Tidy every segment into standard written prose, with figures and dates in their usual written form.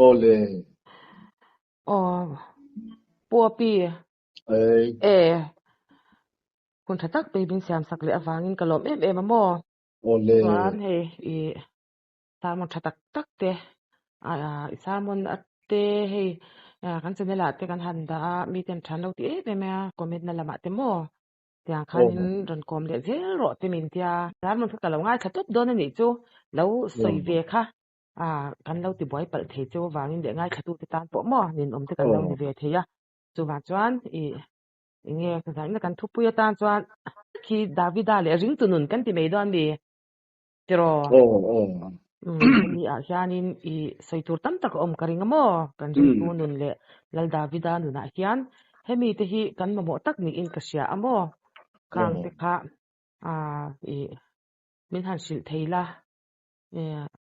Aw le. Aw, Pu Api. Ei. E. Hun tha tak pei min siam sak leh avangin ka lawm em em a maw. Aw le. Chuan hei i sermon tha tak tak te i sermon a te hei kan channel ah te kan han dah a mi ten tha an lo ti em em a comment na lamah te maw. Tiang khanin rawn kawm leh zel rawh te min tia. Sermon kha ka lo ngaithla tawp dawn a nih chu lo sawi ve kha kan lo ti buai palh thei chu vangin leh ngaithlatute tan pawh maw ninawm te kan lo ni ve thei a. Chuvang chuan i enge zaina kan thupui atan chuan khi Davida leh ringtu nun kan ti mai dawn mi tiraw? Hemi ah hianin i sawi tur tam tak a awm ka ring a maw? Kan ringtu nun leh Lal Davida nunah hian hemi te hi kan mamawh tak niin ka hria a maw? Khang te kha i min han hrilh thei la.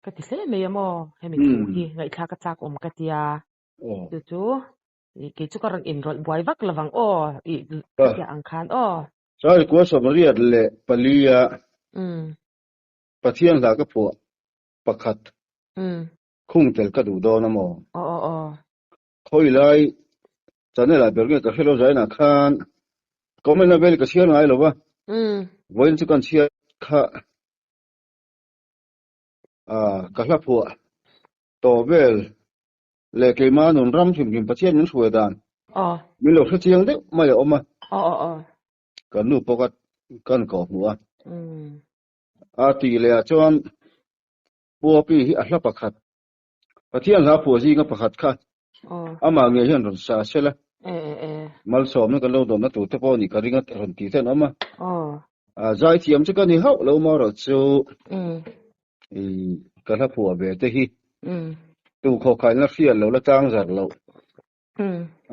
Ka ti hle mai a maw? Hemi thu hi ngaihthlak a chak awm ka tia. Chu chu kei chu ka rawn inrawlh buai vak lovang aw i ka tia ang khan aw. Chai kua 74 Pathian hla ka phuah pakhat khung tel ka duh dawn a maw? Khawi lai channel ah ber nge ka hre lo zainah khan comment a vel ka chhiar ngai lo va, vawiin chu kan chhiar kha ka hla phuah tawh vel leh keimah nun ram hrim hrim Pathian min hruai dan min lo hre chiang deuh mai a awm a, kan nu pawh ka kan kawh hmuh a. A tih leh ah chuan Puapi hi a hla pakhat, Pathian hla phuah zinga pakhat kha amah ngei hian rawn sa sela, malsawmna kan lo dawmna tur te pawh nih ka ring a rawn tih te an awm a. Zaithiam chu ka ni hauh lo marawh chu ka hla phuah ve te hi tu khawkhaihna hriat lo la tlang zarh loh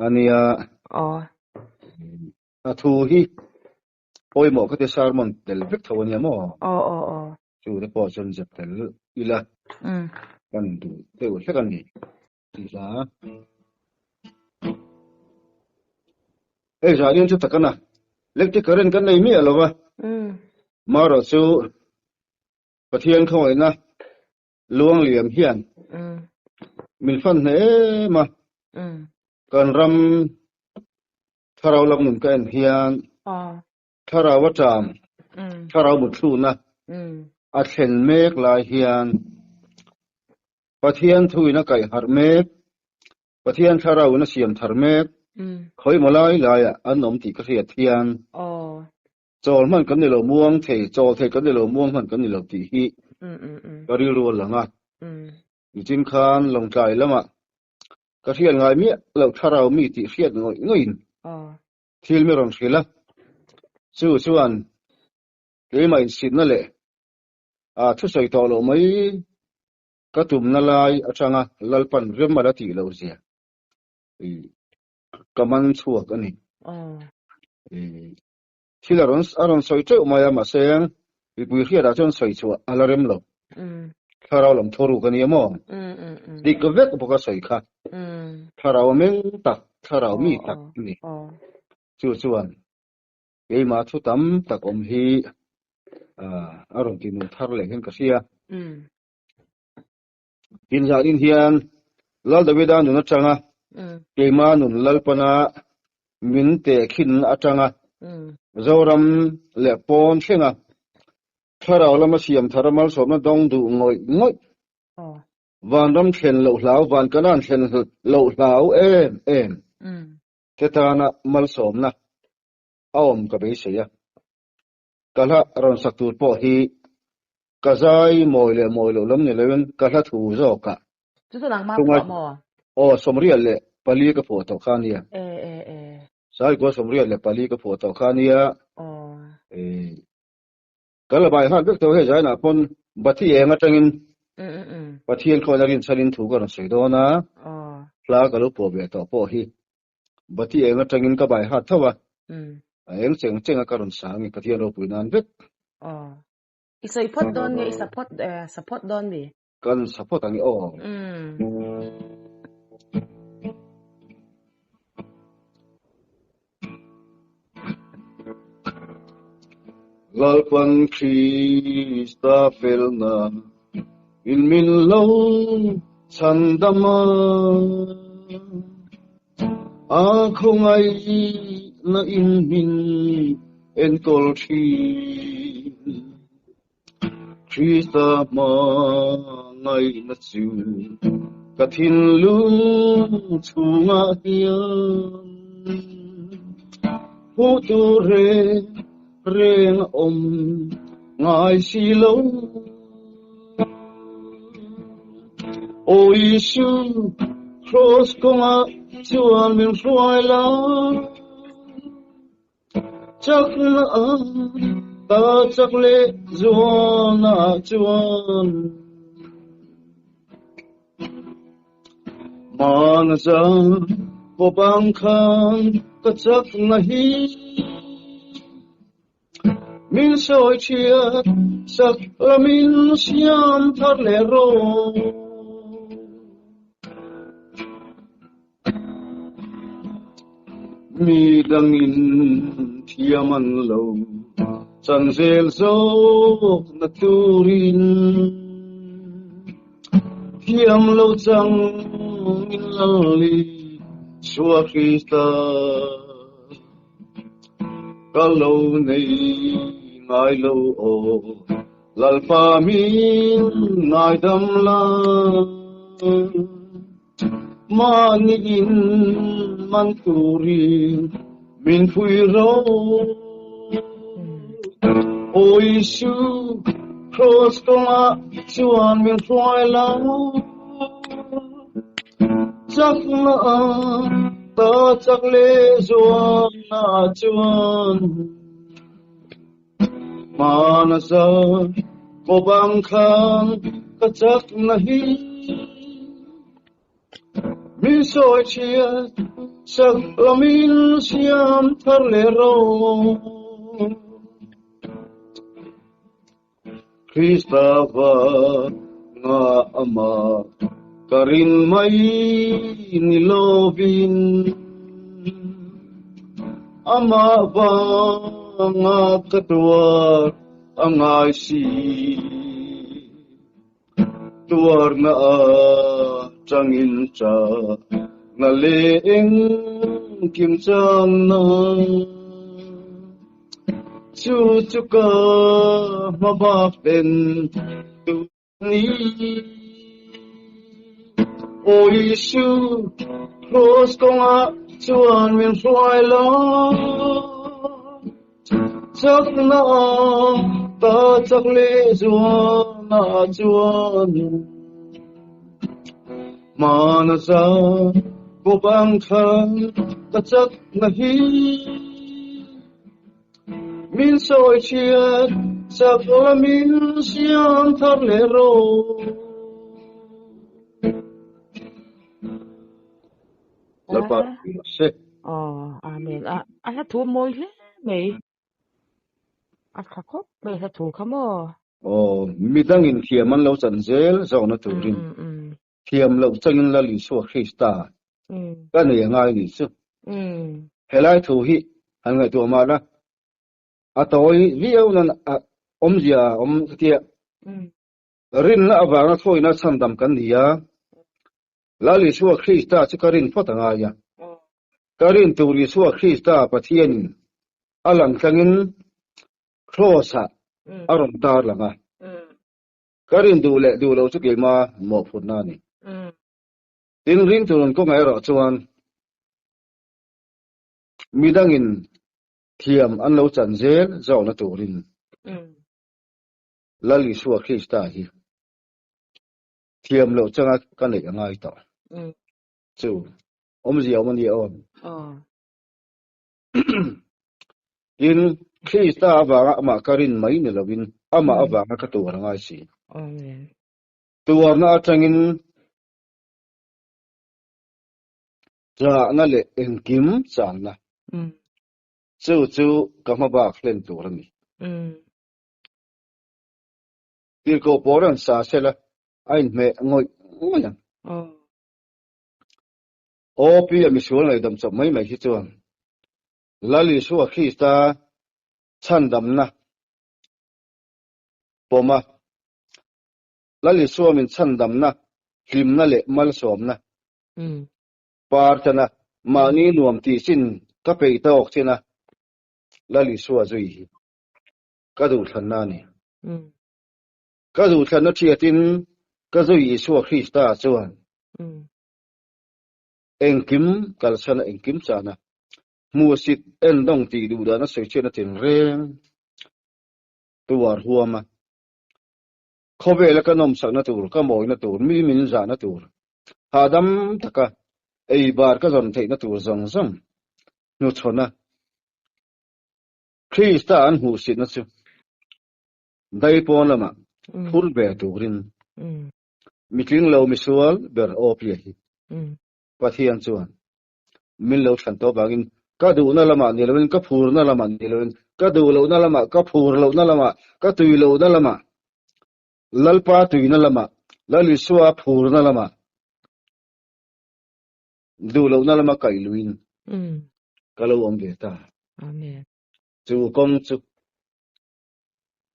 a nia. A thu hi pawimawh ka ti sermon tel vek tho a nia maw? Chu te pawh chuan zep tel ila kan duh deuh hlek a ni tih hla. Hei zah hian chu takana electric current kan nei miah lo va, marawh chu Pathian khawngaihna luang liam hian min fan hle em a, kan ram thlarau lam nun ka en hian thlarau a ṭam, thlarau mutthluna a thlen mek lai hian Pathian thuin a kaih harh mek, Pathian thlarauin a siam thar mek, khawimaw lai laiah an awm tih ka hriat hian chawl hman kan ni lo muang thei, chawl thei kan ni lo muang hman kan ni lo tih hi ka rilru a lang a. Nichin khan Lawngtlai lamah ka hriat ngai miah loh thlarau mi tih hriat ngawih ngawih in thil mi rawn hrilh a, chu chuan keimah insitna leh thusawi tawh loh mai ka tumna lai atanga Lalpan rem a la tih loh zia ka man chhuak a ni. Thil a rawn sawi teuh mai a, mahse mipui hriatah chuan sawi chhuah a la rem lo. Thlarau lam thaw ruk a nia maw? Dik vek bawk a sawi kha. Thlarau meng tak, thlarau mi tak a ni. Chu chuan keimah thu tam tak awm hi a rawn ti nung thar leh hian ka hria. Inzahnin hian Lal Davida nun atanga keima nun Lalpana min tehkhin atanga Zoram leh pawn thlenga thlarau lama siam thar a malsawmna dawng duh ngawih ngawih vanram thlen loh hlau, van kanan thlen loh hlau em em te tana malsawmna a awm ka beisei a. Ka hla rawn sak tur pawh hi ka zai mawi leh mawi loh lam ni loin ka hla thu zawk ah. Chu chu nangmah phuah maw? Aw, 74 ka phuah tawh kha ania. E e e. Saikua 74 ka phuah tawh kha ania. Aw. E, ka la bai nghal vek tho hei zainah pawn Bathi eng atangin Pathian khawn a rinchhanin thu ka rawn sawi dawn a. Aw. Hla ka lo phuah ve tawh pawh hi Bati eng atangin ka bai hat tho a, a eng cheng cheng a ka rawn sa ang i Pathian ropui nan vek. Aw. I sawi phawt dawn nge i sa phawt eh sa phawt dawn mi? Kan sa phawt ang i aw. Lalpan Krista felna in min lo. Chhandama a khawngaihna in min enkawl thin. Krista hmangaihna chu ka thinlung chhungah hian hmuh tur reng reng a awm ngai si lo. Aw Isu, Kraws kawngah chuan min hruai la, Chakna ta chak leh zuanah chuan. Mana za kawpang khan ka chakna hi. Min sawi chhiat sak la min siam thar leh rawh. Mi dangin thiam an lo chan zel zawk na turin thiam lo chang in Lal Isua Krista. Ka lo nei ngai lo aw, Lalpa min ngaidam la. Mahni in man turin min phui ro. Aw Isu, Kraws kawngah chuan min hruai la. Chakna ta chak leh zuamna chuan hmana za kawpang khan ka chakna hi min sawi chhiat sak la min siam thar leh rawh. Krista vanga amah ka rin mai ni lovin, amah vanga ka tuar a ngai si. Tuarna atangin chakna leh engkim channa chu chu ka hma bak ten tu ni. Aw Isu, Kraws kawngah chuan min hruai la. Chakna ta chak leh zuana chuan hmana za kawp ang khan ka chakna hi min sawi chhiat chak la min siam thar leh rawh. Lalpa se. Aw, amen. A a hla thu mawi hle mai. A tha khawp mai hla thu kha maw. Aw, midangin thiam an lo chan zel zawhna turin thiam loh changin Lal Isua Krista ka nei a ngai ni chu. Helai thu hi han ngaihtuah mah la, a tawi viau nan a awmzia a awm ka tia. Rinna avanga thawina chhandam kan ni a, Lal Isua Krista chu ka rin phawt a ngai a. Ka rin tur Isua Krista Pathianin a lang tlangin Kraws-ah a rawn tar lang a. Ka rin duh leh duh loh chu keima mawhphurhna a ni. Tin, ring turun kawngah erawh chuan midangin thiam an lo chan zel zawhna turin Lal Isua Krista hi thiam loh changa ka neih a ngai tawh. Chu awmzia awm a nia aw. Tin, Krista avanga amah ka rin mai ni lovin amah avanga ka tuar a ngai si. Tuarna atangin chahna leh engkim channa. Chu chu ka hmabak hlen tur a ni. Tirhkoh pawh rawn sa sela a inhmeh ngawih ngawih ang. Aw pi a misual ngaihdam chawp mai mai hi chuan Lal Isua Krista chhandamna pawma Lal Isua min chhandamna. Hlimna leh malsawmna par chana mahni nuam tih chin ka peih tawk chin a, Lal Isua zui hi ka duhthlanna a ni. Ka duhthlanna thiatin ka zui Isua Krista chuan engkim kalsana engkim chana hmuhsit endawng tih duh dana sawi chhiatna tinreng tuar huama Khawvela ka nawmsakna tur, ka mawina tur, mi min zahna tur, hahdam taka ei bar ka zawn theihna tur zawng zawng hnuchhawna Krista an hmuhsitna chu daipawn lamah phur ve turin mitling lo misual ber awplia hi Pathian chuan min lo thlan tawh vangin ka duhna lamah ni loin ka phurna lamah ni loin ka duh lohna lamah ka phur lohna lamah ka tui lohna lamah Lalpa tuina lamah Lal Isua phurna lamah duh lohna lama kaih luin ka lo awm ve ta. Amen. Chu kawng chu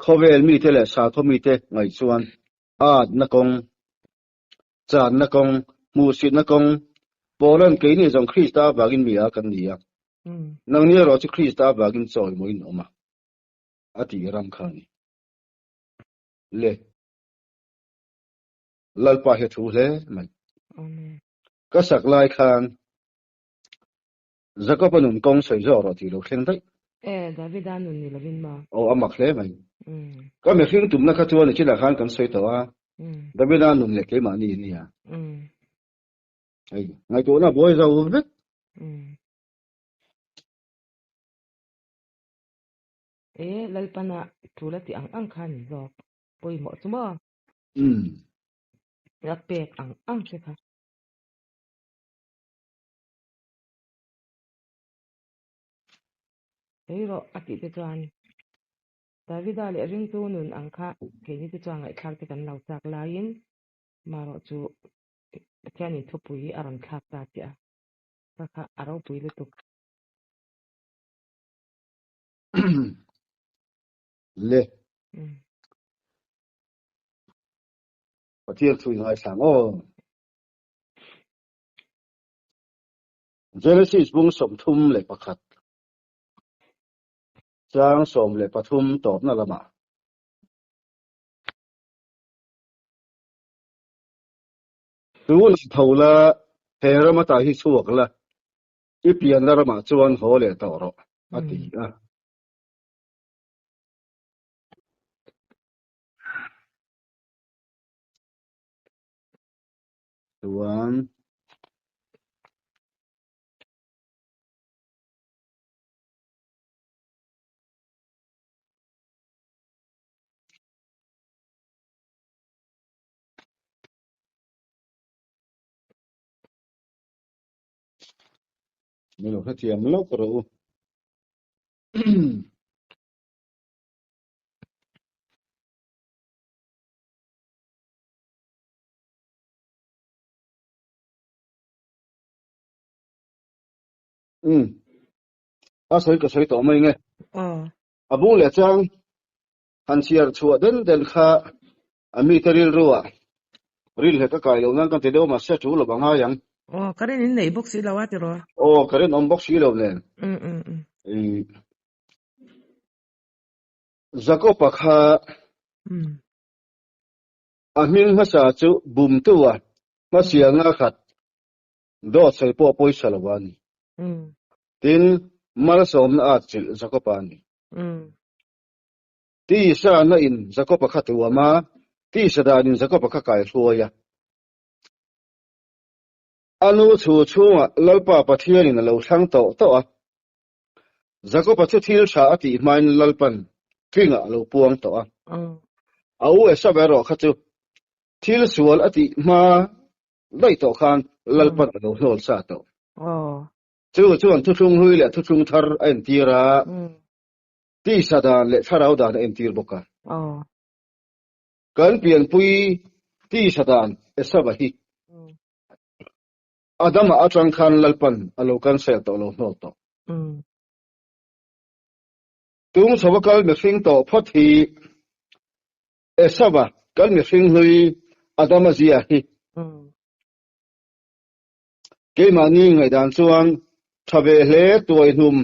khawvel mite leh sakhaw mite ngaih chuan atna kawng Channa kawng, hmuhsitna kawng, Paula'n keini zawng Krista avangin mi a kan ni a, nangni erawh chu Krista avangin chawimaw in awm a, a tih ram kha a ni. Le, Lalpa hi a thu hle mai. Ka sak lai khan Jakob-a nun kawng sawi zawk rawh tih lo thleng daih. E, Davida nun ni lovin maw? Aw, a mak hle mai. Ka mihring tumna kha chuan i chilah khan kan sawi tawh a, Davida nun leh keimahni a nia. Hei, ngaihtuahna a buai zo vek. E, Lalpana tul a tih ang ang kha ni zawk. Pawimawh chu maw? A pek ang ang che kha. Kei rawh a tih te chuan Davida leh ringtu nun ang kha keini te chuan ngaihthlak te kan lo chak laiin marawh chu Pathianin thupui a rawn thlak ta chiah a, kha kha a ropui lutuk. Le. Pathian thu i ngaithla ang aw. Genesis bung 31 chang 13 tawpna lamah. Tun tho la, he ram ata hi chhuak la, i pianna ramah chuan haw leh tawh rawh, a ti a. Chuan Min lo hrethiam lawk rawh u. Umm. A sawi ka sawi tawh mai nge. A bung leh chang han chhiar chhuah den den kha a mite rilru ah ril hlek a kai loh nan kan ti deuh mahse a tul lo a ngai ang. Aw, ka rin in nei bawk si lo a tiraw? Aw, ka rin awm bawk si lo nen. Jakob-a kha A hming hmasa chu Bumtua hmasialna khat dawt sawi pawh pawisa lo a ni. Tin, malsawmna at chilh Jakob-a a ni. Tisa na in Jakob-a kha tuam a, tisa dan in Jakob-a kha kai hruai a. A nu chhu chhungah Lalpa Pathianin a lo thlang tawh tawh a. Jakob-a chu thil tha a tih hmain Lalpan tlingah a lo puang tawh a. A u Esau erawh kha chu thil sual a tih hma daih tawh khan Lalpan a lo hnawl sa tawh. Chu chuan thuthlung hlui leh thuthlung thar a entir a, tisa dan leh thlarau dan a entir bawk a. Kan pianpui tisa dan Esau-a hi Adama atang khan Lalpan a lo cancel tawh lo hnawt tawh. Tung chho a kal mihring tawh phawt hi Esauva kal mihring hlui Adama zia hi. Keimahni ngaihdan chuan tha ve hle tuai hnum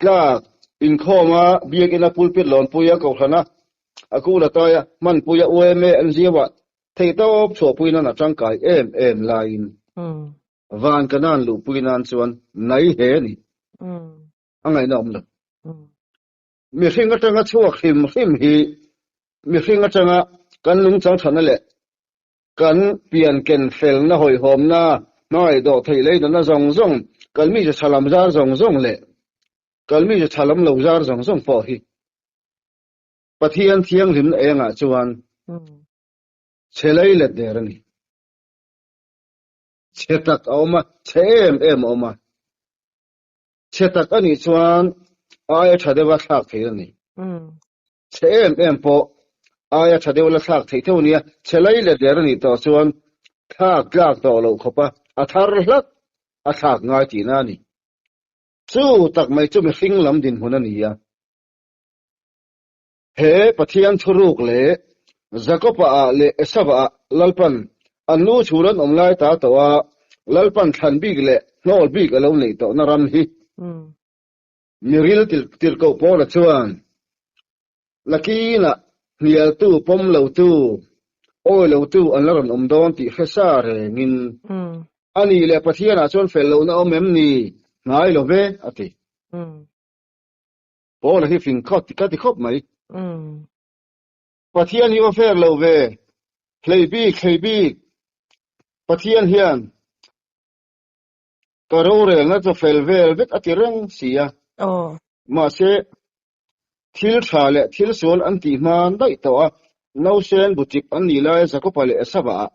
tlak inkhawma biakina pulpit lawnpuia kohhrana a kul a taia hmanpuia UMA an ziauah theihtawp chhuahpui nan a tangkai em em laiin van ka nan luhpui nan chuan nai he ni a ngaihna awm lo. Mihring atanga chhuak hrim hrim hi mihring atanga kan nungchang thana leh kan pian ken felna hawihhawmna hmangaih dawh theih lei nunna zawng zawng kan mi tha lam zar zawng zawng leh kan mi tha lam lo zar zawng zawng pawh hi Pathian thianghlimna engah chuan chhe lei let der a ni. Chhe tak a awm a, chhe em em a awm a. Chhe tak a nih chuan aia tha deuha thlak theih a ni. Chhe em em pawh aia tha deuh la thlak theih tho nia, chhe lei let der a nih tawh chuan thlak tlak tawh loh khawpa a thar hlak a thlak ngai tihna a ni. Chu tak mai chu mihring lam dinhmun a ni a. He Pathian thuruk leh Jakoba ah leh Esava ah Lalpan an lu chhul an awm lai ta tawh a, Lalpan thlan bik leh hnawl bik a lo neih tawhna ram hi miril tirhkoh Paula chuan Lakinah hnialtu pawm lotu, awi lotu an la rawn awm dawn tih hre sa rengin a nih leh Pathianah chuan fel lohna awm em ni? Hnai lo ve, a ti. Paula hi fing khawp ka ti khawp mai. Pathian hi va fair lo ve. Hlei bik hlei bik. Pathian hian ka rorelna chu fel vel vek a ti reng si a. Mahse thil tha leh thil sual an tih hman daih tawh a, nausen buchip an nih laia Jakoba leh Esava ah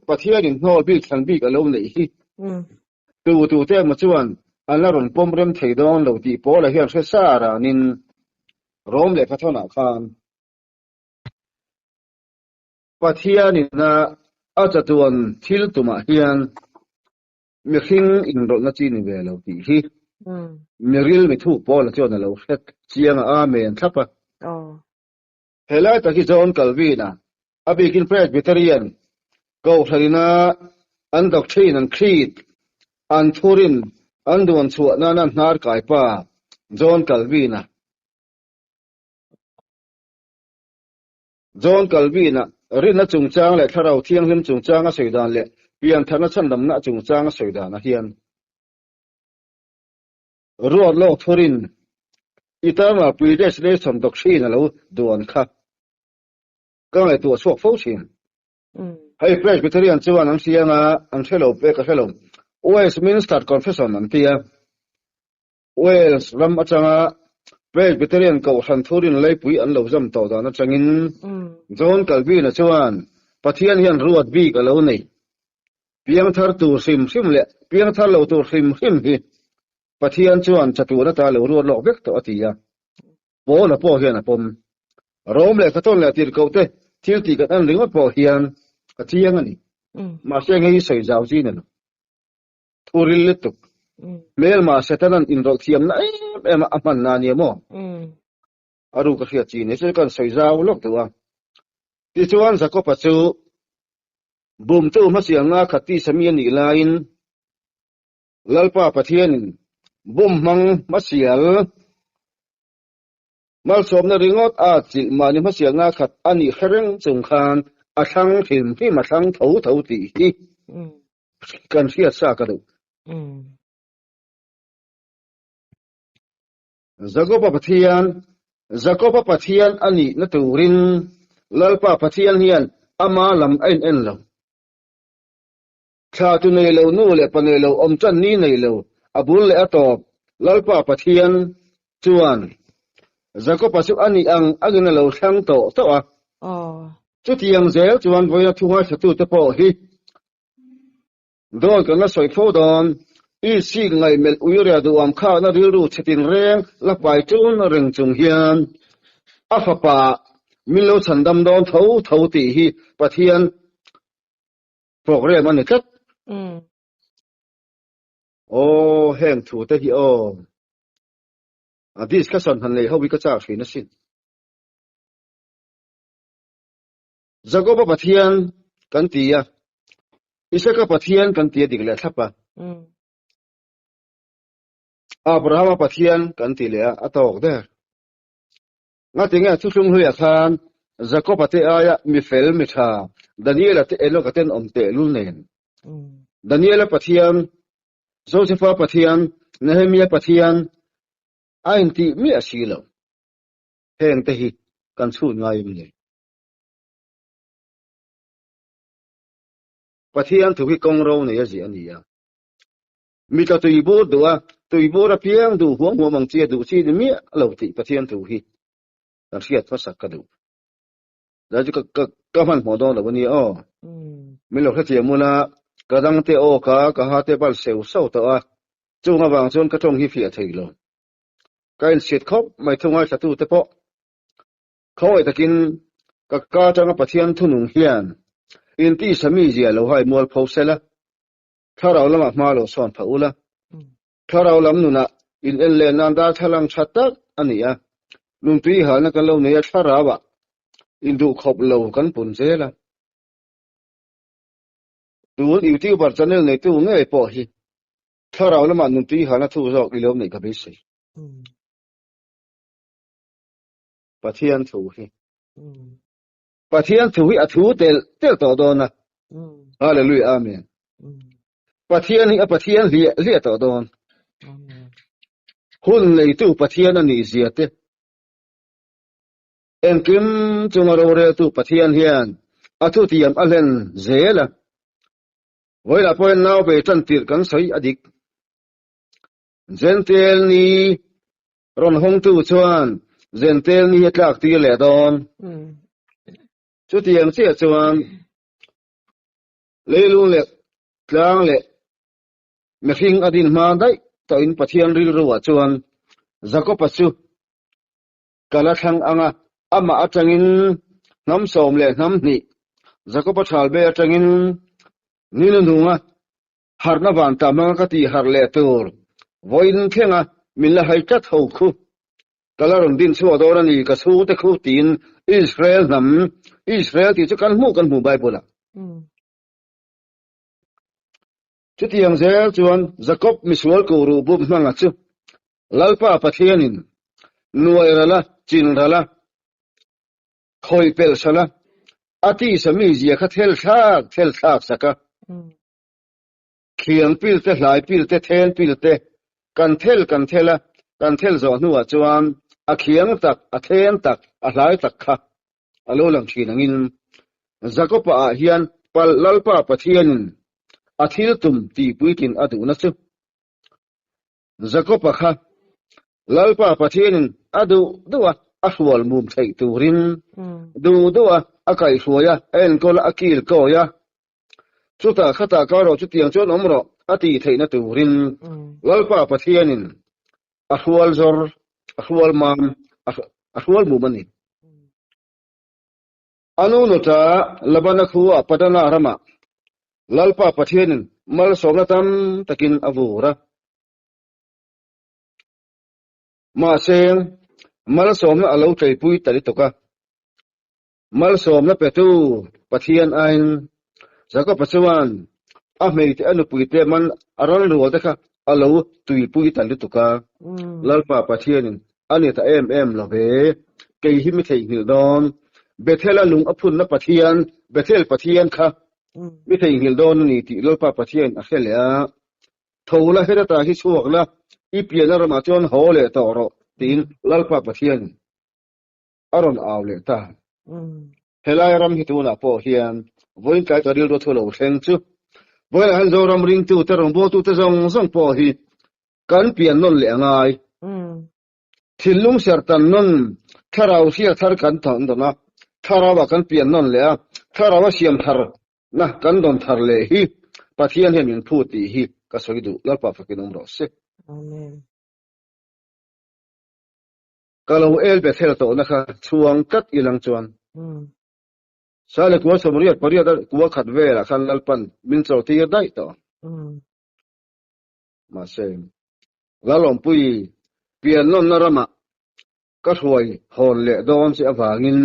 Pathianin hnawl bik thlan bik a lo neih hi. Tu tu te emaw chuan an la rawn pawm rem thei dawn lo tih Paula hian hre sa ranin Rom lehkhathawnah khan Pathianina a chatuan thil tumah hian mihring inrawlhna chi ni ve lo tih hi miril mithuk Paula chuan a lo hre chiang a, Amen thlap a. Helai tak hi John Calvin-a, a bikin Presbyterian kohhranina an doctrine, an creed, an thurin an duan chhuah nana hnar kai pa John Calvin-a. John Calvin-a rinna chungchang leh Thlarau Thianghlim chungchang a sawi dan leh piantharna chhandamna chungchang a sawi danah hian Ruat lawk thurin eternal predestination doctrine a lo duan kha ka ngaihtuah chhuak fo thin. Hei Presbyterian chuan an hria anga an hre lo pek a hre lo. Westminster Confession an ti a. Wales ram atanga Presbyterian kohhran thurin leipui an lo zam tawh dan atangin John Calvin-a chuan Pathian hian ruat bik a lo nei. Piangthar tur hrim hrim leh piangthar lo tur hrim hrim hi Pathian chuan chatuan ata lo ruat lawk vek tawh a ti a. Paula pawh hian a pawm. Rom leh Khaton leh Tirhkohte thil tih kan en ringawt pawh hian a chiang a ni. Mahse hei hi sawi zau chin a lo. Thu ril lutuk. Hmelma Setanan inrawlh thiamna em em a a hmanna a nia maw? A ruk a hriat chin ni. Chu kan sawi zau lawk duh a. Tichuan Jakoba chu Bumtu hmasialna khat tisa mi a nih laiin Lalpa Pathianin bum hmang hmasial malsawmna ringawt a chilh mahni hmasialna khat a nih hre reng chung khan a thlang hrim hrim a thlang tho tho tih hi kan hriat sa ka duh. Jakoba Pathian, Jakoba Pathian a nihna turin Lalpa Pathian hian ama lam a in en lo. Thla tu nei lo, nu leh pa nei lo, awm tan ni nei lo, a bul leh a tawp Lalpa Pathian chuan Jakoba chu a nih ang angin a lo thlang tawh tawh a. Chutiang zel chuan vawiina thu ngaithlatute pawh hi Dawn kan la sawi fo dawn. I sik ngaihmelh uiria duham khakna rilru chhe tinreng la pai tun reng chung hian a fapa min lo chhandam dawn tho tho tih hi Pathian program a ni tlat. Aw heng thu te hi aw. A discussion han nei ho hi ka chak thin asin. Jakoba Pathian kan ti a. Isaka Pathian kan ti a dik leh thlap a. Abrahama Pathian kan ti leh a, a tawk der. Ngatinge thuthlung hluiah khan Jakoba te aia mi fel mi tha Daniela te Enoka ten awm teh lul nen. Daniela Pathian, Josefa Pathian, Nehemia Pathian a intih miah si lo. Heng te hi kan chhut ngai em ni? Pathian thu hi kawng ro nei a ziah a ni a. Mi tla tui bur duh a, tui bur apiang duh huam huam ang chi a duh chi ni miah lo tih Pathian thu hi kan hriat hmasak ka duh. Zai chu ka ka ka hmanhmawh dawn lo a nia aw. Min lo hrethiam ula, ka dang te aw ka ka ha te bal seu seu tawh a, chung avang chuan ka tawng hi fiah thei lo. Ka inchhit khawp mai thu ngaithla tu te pawh Khawngaih takin ka ka atanga Pathian thunung hian intisa mi zia lo hai mual pho sela, thlarau lamah hma lo sawn phah ula, thlarau lam nunah in en leh nan darthlalang tha tak a ni a, nuntui halna kan lo nei a thlarauah induhkhawp lo kan pun zel a. Tun YouTuber channel neitu ngei pawh hi thlarau lamah nuntui halna thu zawk i lo neih ka beisei. Pathian thu hi. Pathian thu hi a thu tel tel tawh dawn a. Hallelujah Amen. Pathian hi a Pathian hliah hliah tawh dawn. Hun neitu Pathian a nih zia te. Engkim chunga roreltu Pathian hian a thutiam a hlen zel a. Vawilah pawhin nau bei tan tirh kan sawi a dik. Jentail ni Rawn hawngtu chuan Jentail ni hi a tlak tir leh dawn. Chutiang chiah chuan leilung leh tlang leh mihring a din hma daih tawhin Pathian rilruah chuan Jakoba chu ka la thlang ang a, amah atangin hnam 12 Jakoba thalbe atangin ni nuhnunga Harhna van ta hmanga ka tih harh leh tur vawiin thlenga min la hai tlat ho khu. Ka la rawn din chhuak dawn a ni ka chhungte khu tiin Israel hnam, Israel tih chu kan hmuh kan hmuh Bible ah. Chutiang zel chuan Jacob misual ko ruh bum hmanga chu Lalpa Pathianin nuai rala chin rala khawih pelh sala a tisa mizia kha thel thlak thel thlak sak a. Khiang pil te, hlai pil te, then pil te, kan thel kan thel a, kan thel zawh hnuah chuan a khiang tak, a then tak, a hlai tak kha a lo lang thin angin Jakopa ah hian palh Lalpa Pathianin a thil tum tihpuitlin a duhna chu Jakopa kha Lalpa Pathianin a duh duh a, a hrual mum theih turin duh duh a, a kaihhruai a, a enkawl a, a kil kawi a, Chutah khatah ka rawh chutiang chuan awm rawh a tih theihna turin Lalpa Pathianin a hrual zawr, a hrual mam, a hrual mum a ni. A nu nuta Labana khua Padana ramah Lalpa Pathianin malsawmna tam takin a vur a. Mahse, malsawmna a lo tleipui ta lutuk a. Malsawmna petu Pathian aiin Jakoba chuan a hmeite a nupuite man a ral rual te kha a lo tuipui ta lutuk a. Lalpa Pathianin a ni ta em em lo ve, kei hi mi theihnghilh dawn. Bethel-a lung a phunna Pathian, Bethel Pathian kha mi theihnghilh dawn a ni tih Lalpa Pathianin a hre leh a. Tho la, heta ta hi chhuak la, i pianna ramah chuan haw leh tawh rawh, tiin Lalpa Pathianin a rawn au leh ta. Helai ram hi tunah pawh hian vawiin tlai ka rilru thu lo thleng chu vawiinah hian Zoram ringtute rawngbawltute zawng zawng pawh hi kan pian nawn leh a ngai. Thinlung sertan nawn thlarau hriat thar kan thawn dawn a, thlarauah kan pian nawn leh a, thlarau a siam thar na kan dawn thar leh hi Pathian hian min phut tih hi ka sawi duh. Lalpa fakin awm rawh se. Amen. Ka lo el Bethel tawhna kha chhuang tlat ilang chuan Sale kua sawmriat pariat a kua khat velah khan Lalpan min chaw tir daih tawh. Mahse, Lalawmpui piannawnna ramah ka hruai hawn leh dawn che avangin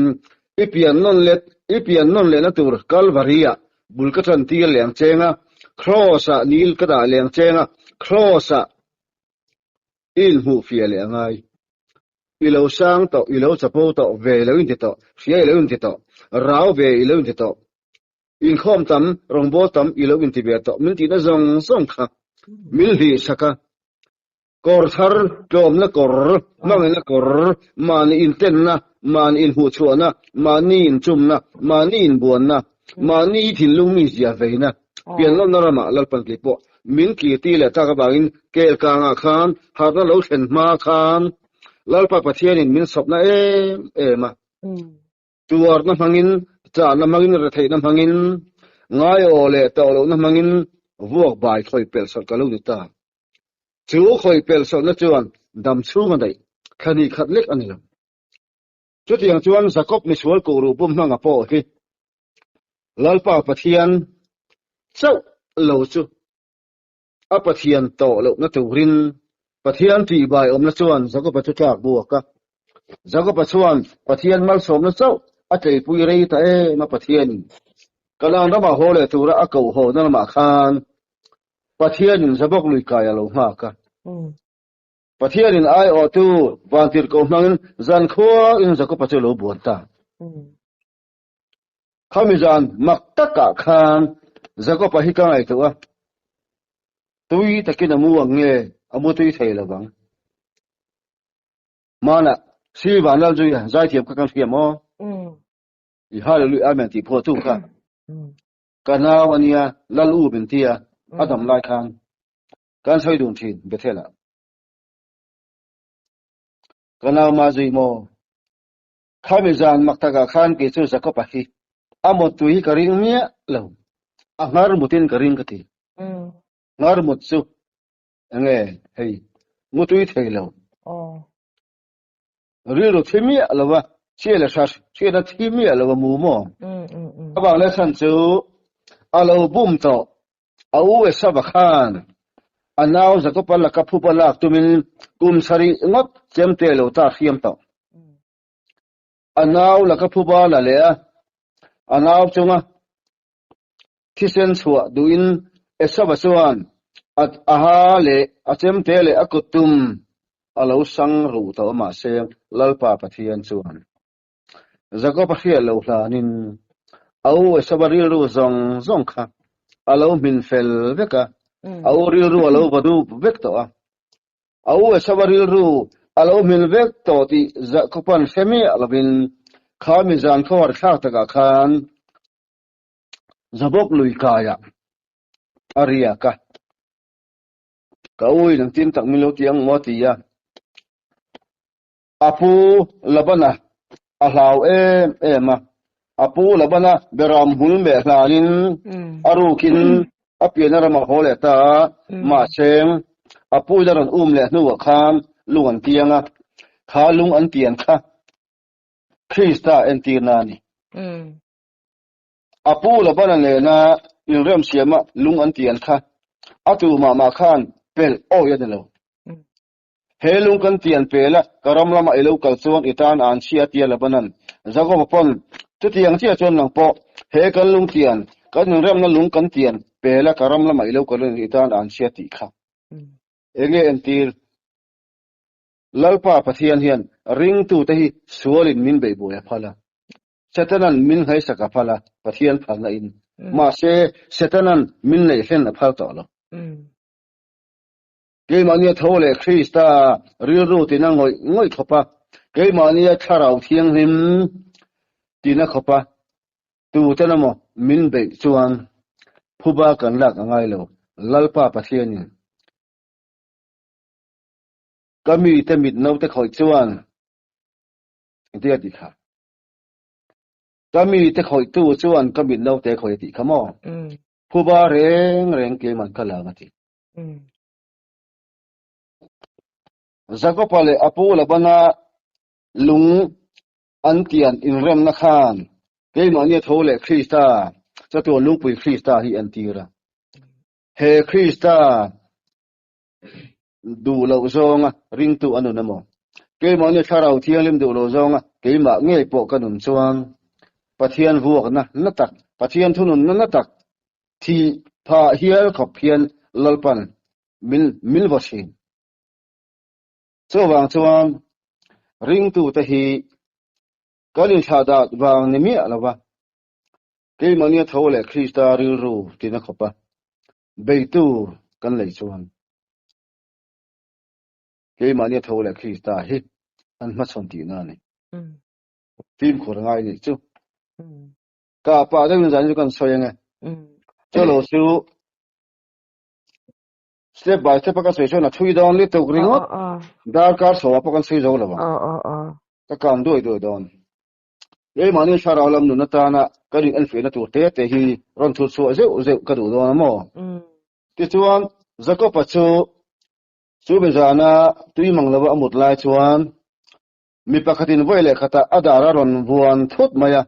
i piannawn let i piannawn lehna tur Kalvari-ah bul ka ṭan tir leh ang cheng a, Kraws-ah nil ka dah leh ang cheng a, Kraws-ah i inhmuhfiah leh a ngai. I lo sang tawh, i lo chapo tawh, ve i lo inti tawh, hria i lo inti tawh, rau ve i lo inti tawh, inkhawm tam, rawngbâwl tam i lo inti ve tawh, min tihna zawng zawng kha min hlihsak a. Kawr thar, tlawmna kawr, hmangaihna kawr, mahni intenna, mahni inhmuhchhuahna, mahni inchumna, mahni inbuanna, mahni thinlung mi zia veina, pianlawmna ramah Lalpan kei pawh min kirti leh tak avangin kel kangah khan harhna lo thlen hma khan Lalpa Pathianin min sawpna em em a. Tuarna hmangin, chahna hmangin, retheihna hmangin, ngaiaw leh tawhlohna hmangin vuak bai khawih pelh sawrh ka lo ni ta. Chu khawih pelh sawrhna chuan dam chhung a daih, thla hnih khat lek a ni lo. Chutiang chuan Jakob misual kuhruh pum hmanga pawh hi Lalpa Pathian chauh lo chu a Pathian tawh lohna turin Pathian tihbai awmna chuan Jakoba chu tlak buak a. Jakoba chuan Pathian malsawmna chauh a tleipui rei ta em a Pathianin Kanaan ramah haw leh tura a koh hawna lamah khan Pathianin Jabok lui kai a lo nghak a. Pathianin aiawhtu vantirhkoh hmangin zankhuain Jakoba chu a lo buan ta. Khami zan mak takah khan Jakob-a hi ka ngaihtuah a, tui takin a mu ang nge a mu tui thei lo vang. Hmanah Sri Vanlalzuia zaithiam kha kan hria maw? I Hallelujah Amen tih phuahtu kha ka nau a nia, Lal U min tia a dam lai khan kan sawi dun thin Bethel-ah. Ka nau Mazui maw? Khami zan mak takah khan kei chu Jakob-a hi a mawttui hi ka ring miah lo, a nghar mutin ka ring ka ti. Nghar mut chu enge hei mutui thei lo. Rilru thi miah lo va, chhia leh hra hriatna thi miah lo va mu maw? A vang leh chhan chu a lo bum tawh A u Esava khan a nau Jakoba laka phupa lak tumin kum sarih ngawt chemte lo ta hriam tawh. A nau laka phupa la leh a, a nau chunga thisen chhuah duhin Esava chuan a a ha leh a chemte leh a kut tum a lo sang ruh tawh a mahse Lalpa Pathian chuan Jakob a hriat loh hlanin a u Esau-a rilru zawng zawng kha a lo hmin fel vek a, a u rilru a lo va dup vek tawh a. A u Esau-a rilru a lo hmin vek tawh tih Jakob-a'n hre miah lovin kha mi zan khawhar thlak takah khan Jabok lui kaiah a riak a. Ka u in engtin tak min lo ti ang maw a ti a. A pu Labana a hlau em em a, a pu Labana beram hmul meh hlanin a rukin a pianna ram a haw leh ta a, mahse a pu in a rawn um leh hnuah khan lung an tiang a, kha lung an tian kha Krista entirna a ni. A pu Labana nena inremsiama lung an tian kha a tu mah mah khan pelh awih a ni lo. He lung kan tian pel a, ka ram lamah i lo kal chuan i tan an chhia tia Labanan Jakob-a pawn chutiang chiah chuan nang pawh he kan lung tian, kan inremna lung kan tian pel a, ka ram lamah i lo kal in i tan an chhia tih kha enge entir? Lalpa Pathian hian ringtute hi sualin min beihbuai a phal a, Setanan min ngaihsak a phal a, Pathian phalna in, mahse Setanan min neih hlen a phal tawh lo. Keimahnia tho leh Krista rilru tina ngawih ngawih khawp a, keimahnia Thlarau Thianghlim tina khawp a, tuten emaw min beih chuan phuba kan lak a ngai lo, Lalpa Pathianin ka mite mit naute khawih chuan engtin a tih kha? Ka mite khawihtu chuan ka mit naute khawih a tih kha maw? Phuba reng reng keiman ka lang a ti. Jakoba leh a pu Labana lung an tian inremna khan keimahnia tho leh Krista, chatuan lungpui Krista hi an tir a. He Krista duh loh zawnga ringtu a nun emaw, keimahnia Thlarau Thianghlim duh loh zawnga keimah ngei pawh ka nun chuan Pathian vuakna na tak, Pathian thununna na tak. Thih phah hial khawp hian Lalpan min min vaw thin. Chuvang chuan ringtute hi kan inthlahdah vang ni miah lo va, keimahnia tho leh Krista rilru tina khawpa beitu kan lei chuan keimahnia tho leh Krista hi an hmachhawn tihna a ni. Fimkhur a ngai nih chu. Ka pa deuhin zan chu kan sawi ange. Chalo chu step by step a ka sawi chuan a thui dawn lutuk ringawt. Darkar chho ah pawh kan sawi zo lo ang. Ka kang duai duai dawn. Keimahni thlarau lam nun atana kan in enfiahna tur te te hi rawn thut chhuah zeuh zeuh ka duh dawn a maw? Tichuan Jakob-a chu chu mi zana tui mang lova a mut lai chuan Mi pakhatin vawi leh khatah a dar a rawn vuan thut mai a.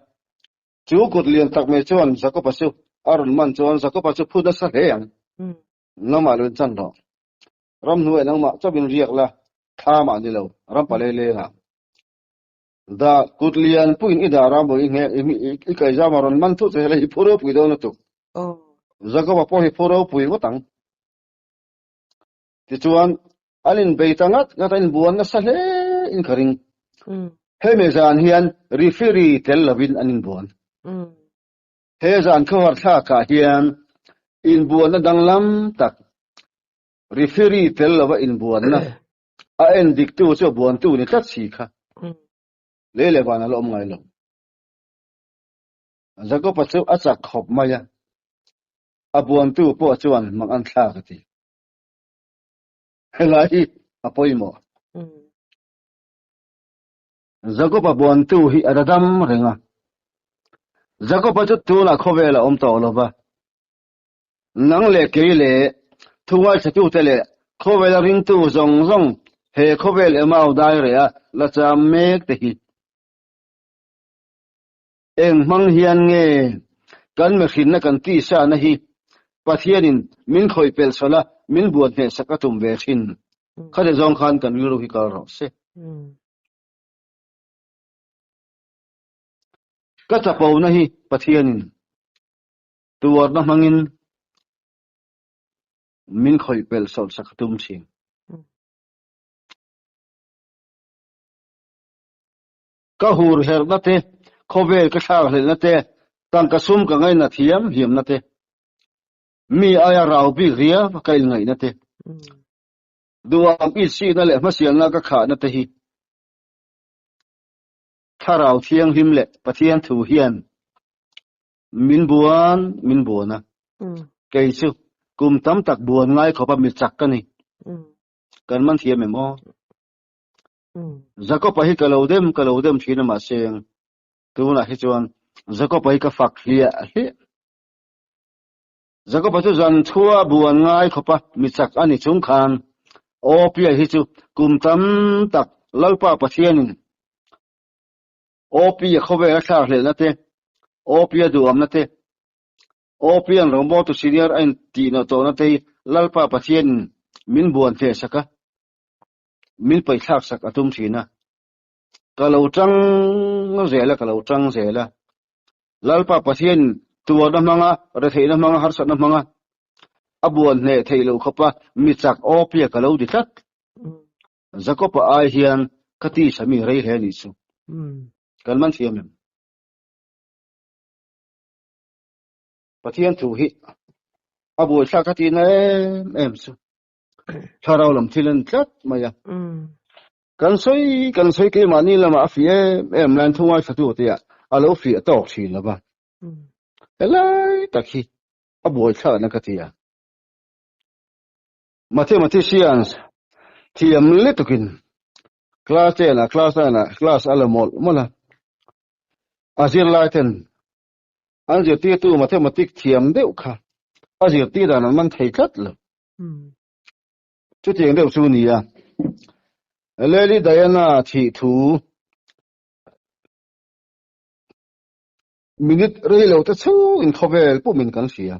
Chu kut lian tak mai chuan Jakob-a chu a rawn man chuan Jakob-a chu phut nasa hle ang. Nangmah lo in chan rawh. Ramhnuai nangmah chauhin riak la, thla mah ni lo, ram palei lengah. Da kut lian puiin i dar a maw i nge i kaizam a rawn man thut che hi phu ropui dawn lutuk. Jakob-a pawh hi phu ropui ngawt ang. Tichuan, an inbei ta ngat ngat a, inbuan nasa hle in ka ring. Hemi zan hian referee tel lovin an inbuan. He zan khawhar thlakah hian inbuanna danglam tak, referee tel lova inbuanna, a en diktu chu a buantu ni tlat si kha lei leh van a la awm ngai lo. Jakob-a chu a chak khawp mai a, a buantu pawh chuan mak an thlak a ti. Helai hi a pawimawh. Jakob-a buantu hi a dadam reng a. Jakob-a chu tunah khawvel a awm tawh lo va. Nang leh kei leh thu ngaithlatute leh khawvela ringtu zawng zawng he khawvel Emau dai reh a la cham mek te hi. Eng hmang hian nge kan mihrinna kan tihsahna hi Pathianin min khawih pelh sawlh a, min buan hnehsak a tum ve thin? Khati zawng khan kan rilru hi kal rawh se. Ka chapona hi Pathianin tuarna hmangin min khawih pelh sawlh sak a tum thin. Ka hur herhna te, khawvel ka thlak hlelhna te, tangka sum ka ngaihna thiam hiamna te, mi aia rau bik riau ka inngaihna te, duham itsihna leh hmasialna ka khahna te hi Thlarau Thianghlim leh Pathian thu hian min buan min buan a. Kei chu kum tam tak buan ngai khawpa mi chak ka ni. Kan man thiam em aw? Jakob-a hi ka lo dem ka lo dem thin a mahse tunah hi chuan Jakob-a hi ka fak hliah hliah. Jakob-a chu zan thua buan ngai khawpa mi chak a ni chung khan Opia hi chu kum tam tak Lalpa Pathianin Opia khawvel a thlak hlelhna te, Opia duhamna te, Opian rawngbawltu senior a intih tawhna te hi Lalpa Pathianin min buan hle sak a. Min paithlak sak a tum thin a, ka lo tang zel a, ka lo tang zel a. Lalpa Pathian tuarna hmanga, retheihna hmanga, harsatna hmanga a buan hneh theih loh khawpa mi chak awpia ka lo di tlat. Jakob-a ai hian ka tisa mi rei hle nih chu. Kan man thiam em? Pathian thu hi a buaithlak ka tihna em em chu. Thlarau lam thil a ni tlat mai a. Kan sawi kan sawi keimahni lamah a fih em em laiin thu ngaithla tu te ah a lo fih tawk thin lo va. Helai tak hi a buaithlakna ka ti a. Mathematicians thiam lutukin class ten ah class nine ah class a la mawlh mawlh a. A zirlai ten an zirtirtu mathematic thiam deuh kha a zirtir dan an man thei tlat lo. Chutiang deuh chu a ni a, Lady Diana thih thu minute rei lo te chhungin khawvel pumin kan hria.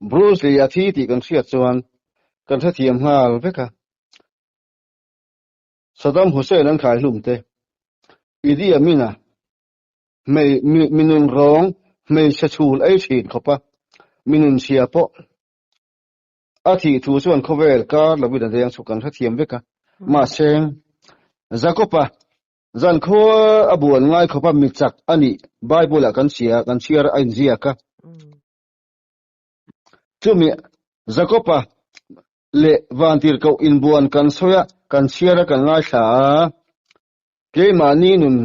Bruce Lee a thi tih kan hriat chuan kan hrethiam nghal vek a. Saddam Hussein an khai hlum te, Idi Amin-a hmei mi nunrawng Hmeichhe chhul ei thin khawpa mi nunchhia pawh a thih thu chuan khawvel kar lovin a deng chhuk kan hrethiam vek a. Mahse, Jakob-a zankhua a buan ngai khawpa mi chak a nih Bible-ah kan chhia kan chhiar a inziak a. Chumi Jakob-a leh vantirhkoh inbuan kan sawi a, kan chhiar a, kan ngaithla a. Keimahni nun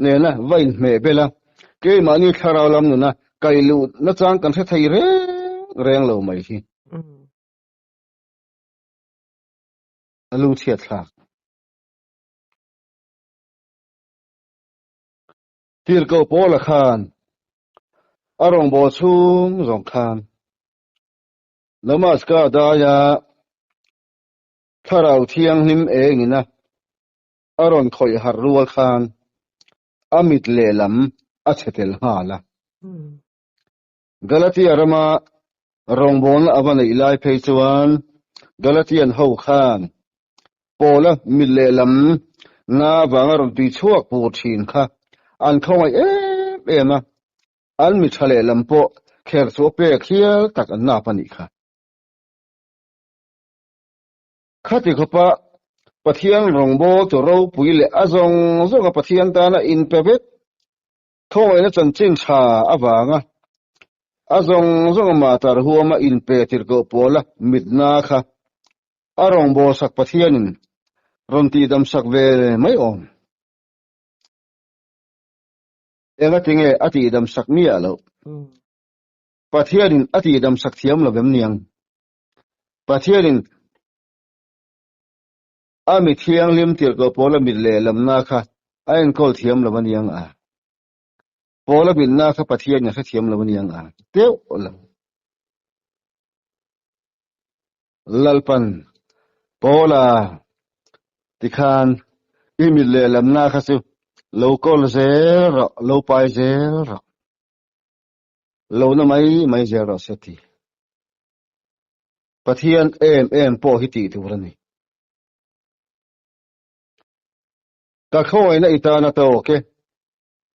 nena va inhmeh bel a, keimahni thlarau lam nuna kaih luh nachang kan hre thei reng reng lo mai hi a lungchhiat thlak. Tirhkoh Paula khan a rawngbâwl chhung zawng khan Damaska daia thlarau thianghlim engina a rawn khawih harh rual khan a mit lehlam a chhe tel nghal a. Galatia rama rawngbawlna a va neih lai phei chuan Galatian ho khan Paula mit lehlam na avanga rawn tui chhuak pur thin kha an khawngaih em em a, an mi tha lehlam pawh kher chu a pek hial tak an nap a nih kha. Khati khawpa Pathian rawngbâwl tu ropui leh a zawng zawnga Pathian tana inpe vek khawngaihna chanchin ṭha avanga a zawng zawnga matar huama inpe tirhkoh pawla mitna kha a rawngbâwl sak Pathianin rawn tihdamsak ve mai awm. Engatinge a tihdamsak miah loh? Pathianin a tihdamsak thiam lo vem niang? Pathianin a mi thianghlim tirhkoh Paula mit lehlamna kha a enkawl thiam lo a niang a. Paula mitna kha Pathianin a hrethiam lo a niang a. Teuh lo. Lalpan, Paula, tikhan i mit lehlamna kha chu lo kawl zel rawh, lo pai zel rawh. Lo na mai mai zel rawh se ti. Pathian em em pawh hi tih tur a ni. Ka khawngaihna i tan a tawk e,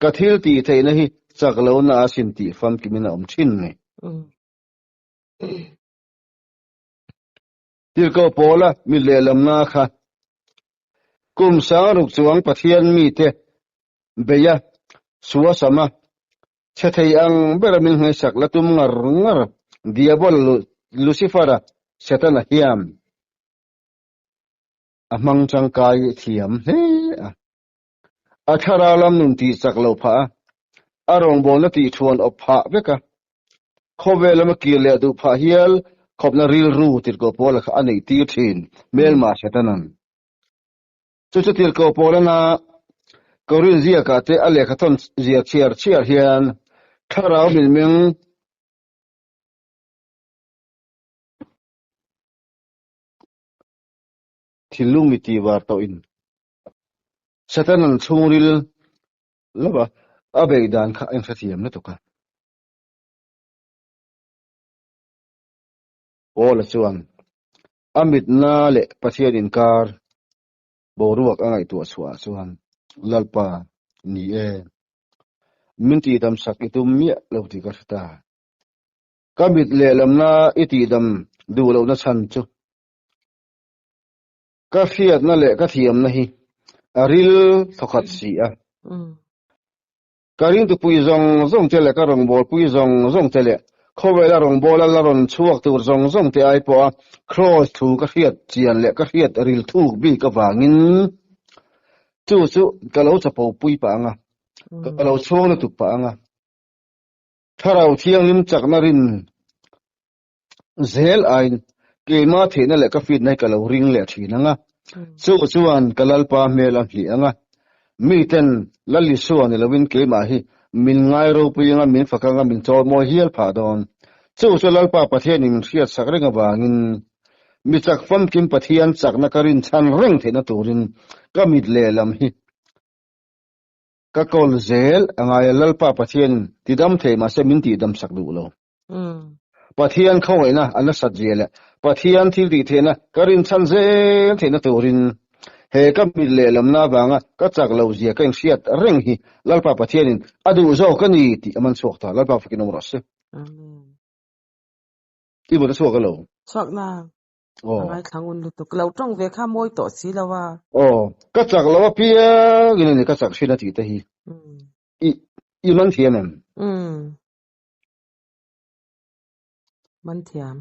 ka thil tih theihna hi chak lohna a sin tih famkimin a awm thin ni. Tirhkoh Paula mit lehlamna kha kum sangruk chuang Pathian mite beia suasama Chhe thei ang bera min hmeisak la tum ngar ngar Diabol Lucifer-a Setana hian a hmang tangkai thiam hle a. A thlarau lam nun tih chak lo phah a, a rawngbawlna tih thuan awp phah vek a. Khawvel lama kir leh duh phah hial khawpna rilru tirhkoh Paula kha a neih tir thin hmelma Setana'n. Chu chu tirhkoh Paulana Korin ziakah te a lehkha thawn zia chhiar chhiar hian thlarau mitmeng thinlung mi tih var tawhin Satanan chhungril lova a beih dan kha a inhrethiam lutuk a. Paula chuan a mitna leh Pathian inkar boruak a ngaihtuah chhuah chuan Lalpa ni e, min tihdam sak i tum miah lo tih ka hre ta. Ka mit lehlamna i tihdam duh lohna chhan chu ka hriatna leh ka thiamna hi a ril thawkhat si a. Ka ringtupui zawng zawng te leh ka rawngbawlpui zawng zawng te leh khawvela rawngbawla la rawn chhuak tur zawng zawng te ai pawha Kraws thu ka hriat chian leh ka hriat ril thuk bik avangin chu chu ka lo chapo pui pah ang a, ka lo chhuang lutuk pah ang a. Thlarau Thianghlim chakna rin zel aiin keimah theihna leh ka fitna hi ka lo ring leh thin ang a, chu chuan ka Lalpa hmel a hnih ang a, miten Lal Isua ni lovin keimah hi min ngai ropui ang a, min fak ang a, min chawimawi hial phah dawn. Chu chu Lalpa Pathianin min hriatsak reng avangin mi chak famkim Pathian chakna ka rinchhan reng theihna turin ka mit lehlam hi ka kawl zel a ngai a, Lalpa Pathianin tidam thei mahse min tihdamsak duh lo. Pathian khawngaihna a nasat zia leh Pathian thil tih theihna ka rinchhan zel theihna turin He ka mit lehlamna avanga ka chak lo zia ka inhriat reng hi Lalpa Pathianin a duh zawk a ni tih a man chhuak ta. Lalpa fakin awm rawh se. Amen. I mut a chhuak elo? Chhuak na. A ngaithla ngun lutuk. Lo tawng ve kha mawi tawh si lo a. Aw, ka chak lo apiang in a ni ka chak hrin a tih te hi. I i man thiam em? Umm. Man thiam.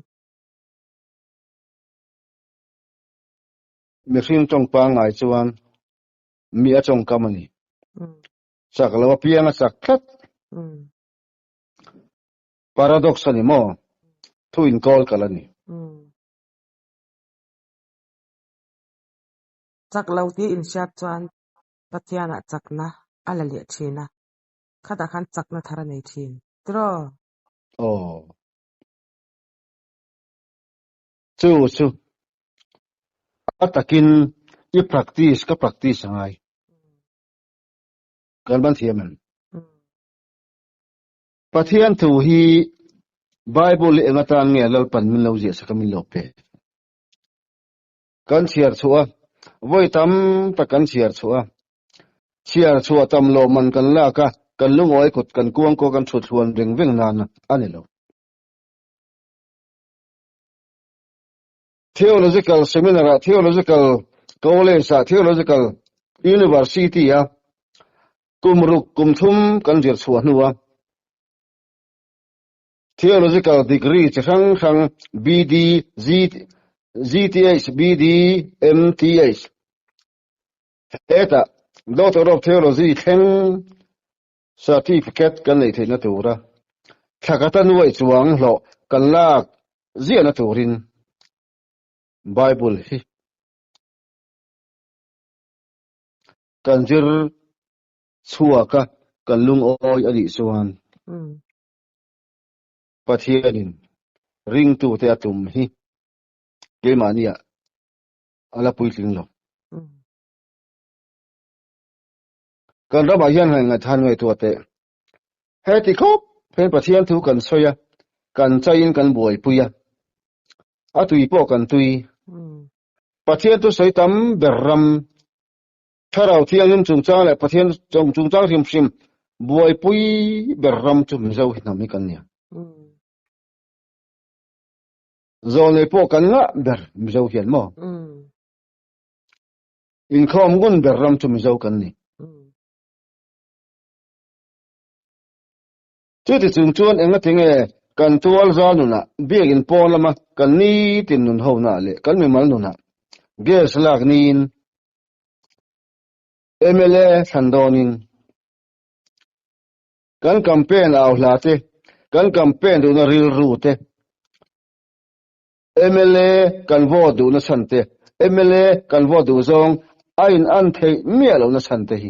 Mihring tawng pangngai chuan mi a tawngkam a ni. Chak lo apiang a chak tlat. Paradox a ni maw? Thu inkawl kalh a ni. Chak lo tih inhriat chuan Pathianah chakna a la leh thin a, khatah khan chakna thar a nei thin. Tiraw? Aw. Chu chu a takin i practice ka practice a ngai. Kan ban thiam em? Pathian thu hi Bible hi eng atan nge Lalpan min lo ziah sak a min lo pe? Kan chhiar chhuah a, vawi tam tak kan chhiar chhuah a, chhiar chhuah tam lo man kan lak a, kan lungawi kut kan kuang kaw kan thut hluan veng veng nan a ni lo. Theological Seminar-ah, Theological College-ah, Theological University-a kum ruk kum thum kan zir chhuah hnua Theological degree chi hrang hrang BD, GTH, BD, MTH hetah Doctor of Theology thleng Certificate kan neih theihna tura thla khat a nuaih chuang hlawh kan lak ziahna turin Bible hi kan zir chhuak a, kan lungawi a nih chuan Pathianin ringtute a tum hi keimahniah a la puitling lo. Kan ramah hian han ngaihthah ngaihtuah teh. Heti khawp hian Pathian thu kan sawi a, kan chaiin kan buaipui a, a tui pawh kan tui. Pathian thu sawi tam ber ram, Thlarau Thianghlim chungchang leh Pathian chungchang hrim hrim buaipui ber ram chu Mizo hi hnam hi kan nia. Zawlnei pawh kan ngah ber Mizo hian maw? Inkhawm ngun ber ram chu Mizo kan ni. Chuti chung chuan engati nge kan tual zal nunah, biakinn pawn lama kan nitin nun honaah leh kan mimal nunah gas lak niin mla thlan dawnin kan campaign au hla te, kan campaign duhna rilru te, Mla kan vote duhna chhan te, mla kan vote duh zawng a in an theih miah lohna chhan te hi.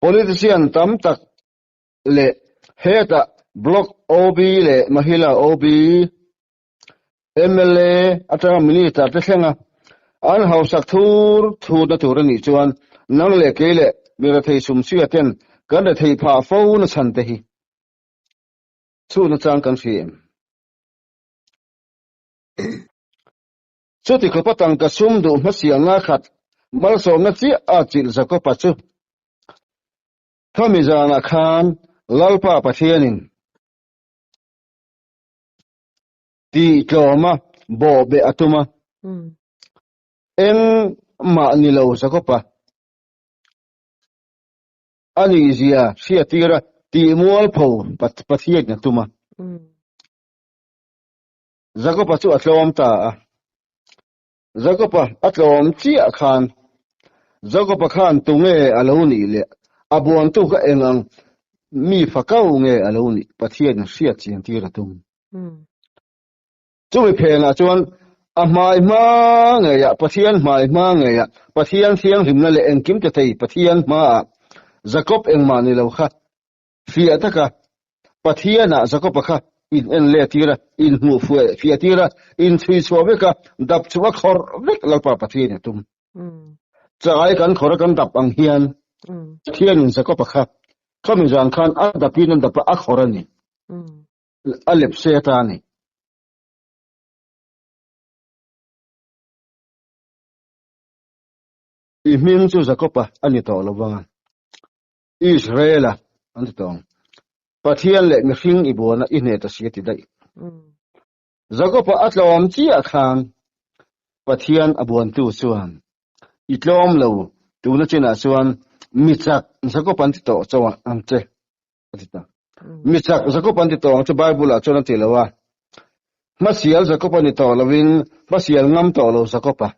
Politician tam tak leh hetah Block OB leh Mahila OB, mla atanga Minister te thlenga an hausak thur thurna tur a nih chuan nang leh kei leh mi rethei sumsuia ten kan rethei phah fo na chhan te hi. Chhun atang kan hria em? Chuti khawpa tangka sum duh hmasialna khat malsawmna chiah a chilh Jakopa chu khami zanah khan Lalpa Pathianin tihtlawma bawhbeh a tum a, engmah ni lo Jakopa A nih zia hriattir a tih mualpho Pathian a tum a. Jakoba chu a tlawm ta a. Jakoba a tlawm chiah khan Jakoba khan tunge a lo nih leh a buantu kha eng ang mi fakau nge a lo nih Pathian hriat chian tir a tum. Chumi phenah chuan a hmai hma ngeiah, Pathian hmai hma ngeiah, Pathian thianghlimna leh engkim ti thei Pathian hmaah Jakob engmah ni lo kha fiah taka Pathianah Jakoba kha in en let tir a, in hmuh fiah tir a, in chhui chhuah vek a, dap chu a khawrh vek Lalpa Pathian a tum. Chai kan khawrh a kan dap ang hian Pathianin Jakoba kha khami zan khan a dapin a dap a, a khawrh a ni. A lepse ata a ni. I hming chu Jakoba a ni tawh lo vang a, Israela an ti tawh ang. Pathian leh mihring i buana i hne ta si a ti daih. Jakoba a tlawm chiah khan Pathian a buantu chuan i tlawm lo tuna chinah chuan mi chak Jakob an ti tawh chauh ang che a ti ta. Mi chak Jakob an ti tawh ang che Bible ah chuan a ti lo a. Hmasial Jakob a ni tawh lovin hmasial ngam tawh lo Jakob a.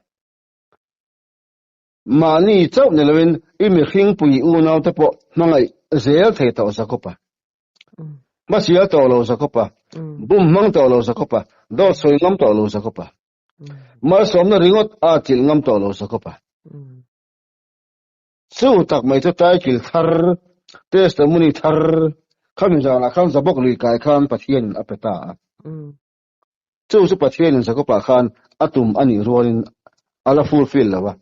Mahni chauh ni loin i mihringpui unaute pawh hmangaih zel thei tawh Jakob-a. Hmasial tawh lo Jakob-a, bum hmang tawh lo Jakob-a, dawt sawi ngam tawh lo Jakob-a, malsawmna ringawt a chilh ngam tawh lo Jakob-a. Chu tak mai chu taikil thar, testimony thar, khami zanah khan Zabawk lui kai khan Pathianin a pe ta a. Chu chu Pathianin Jakob-ah khan a tum a nih rualin a la fulfill lo a.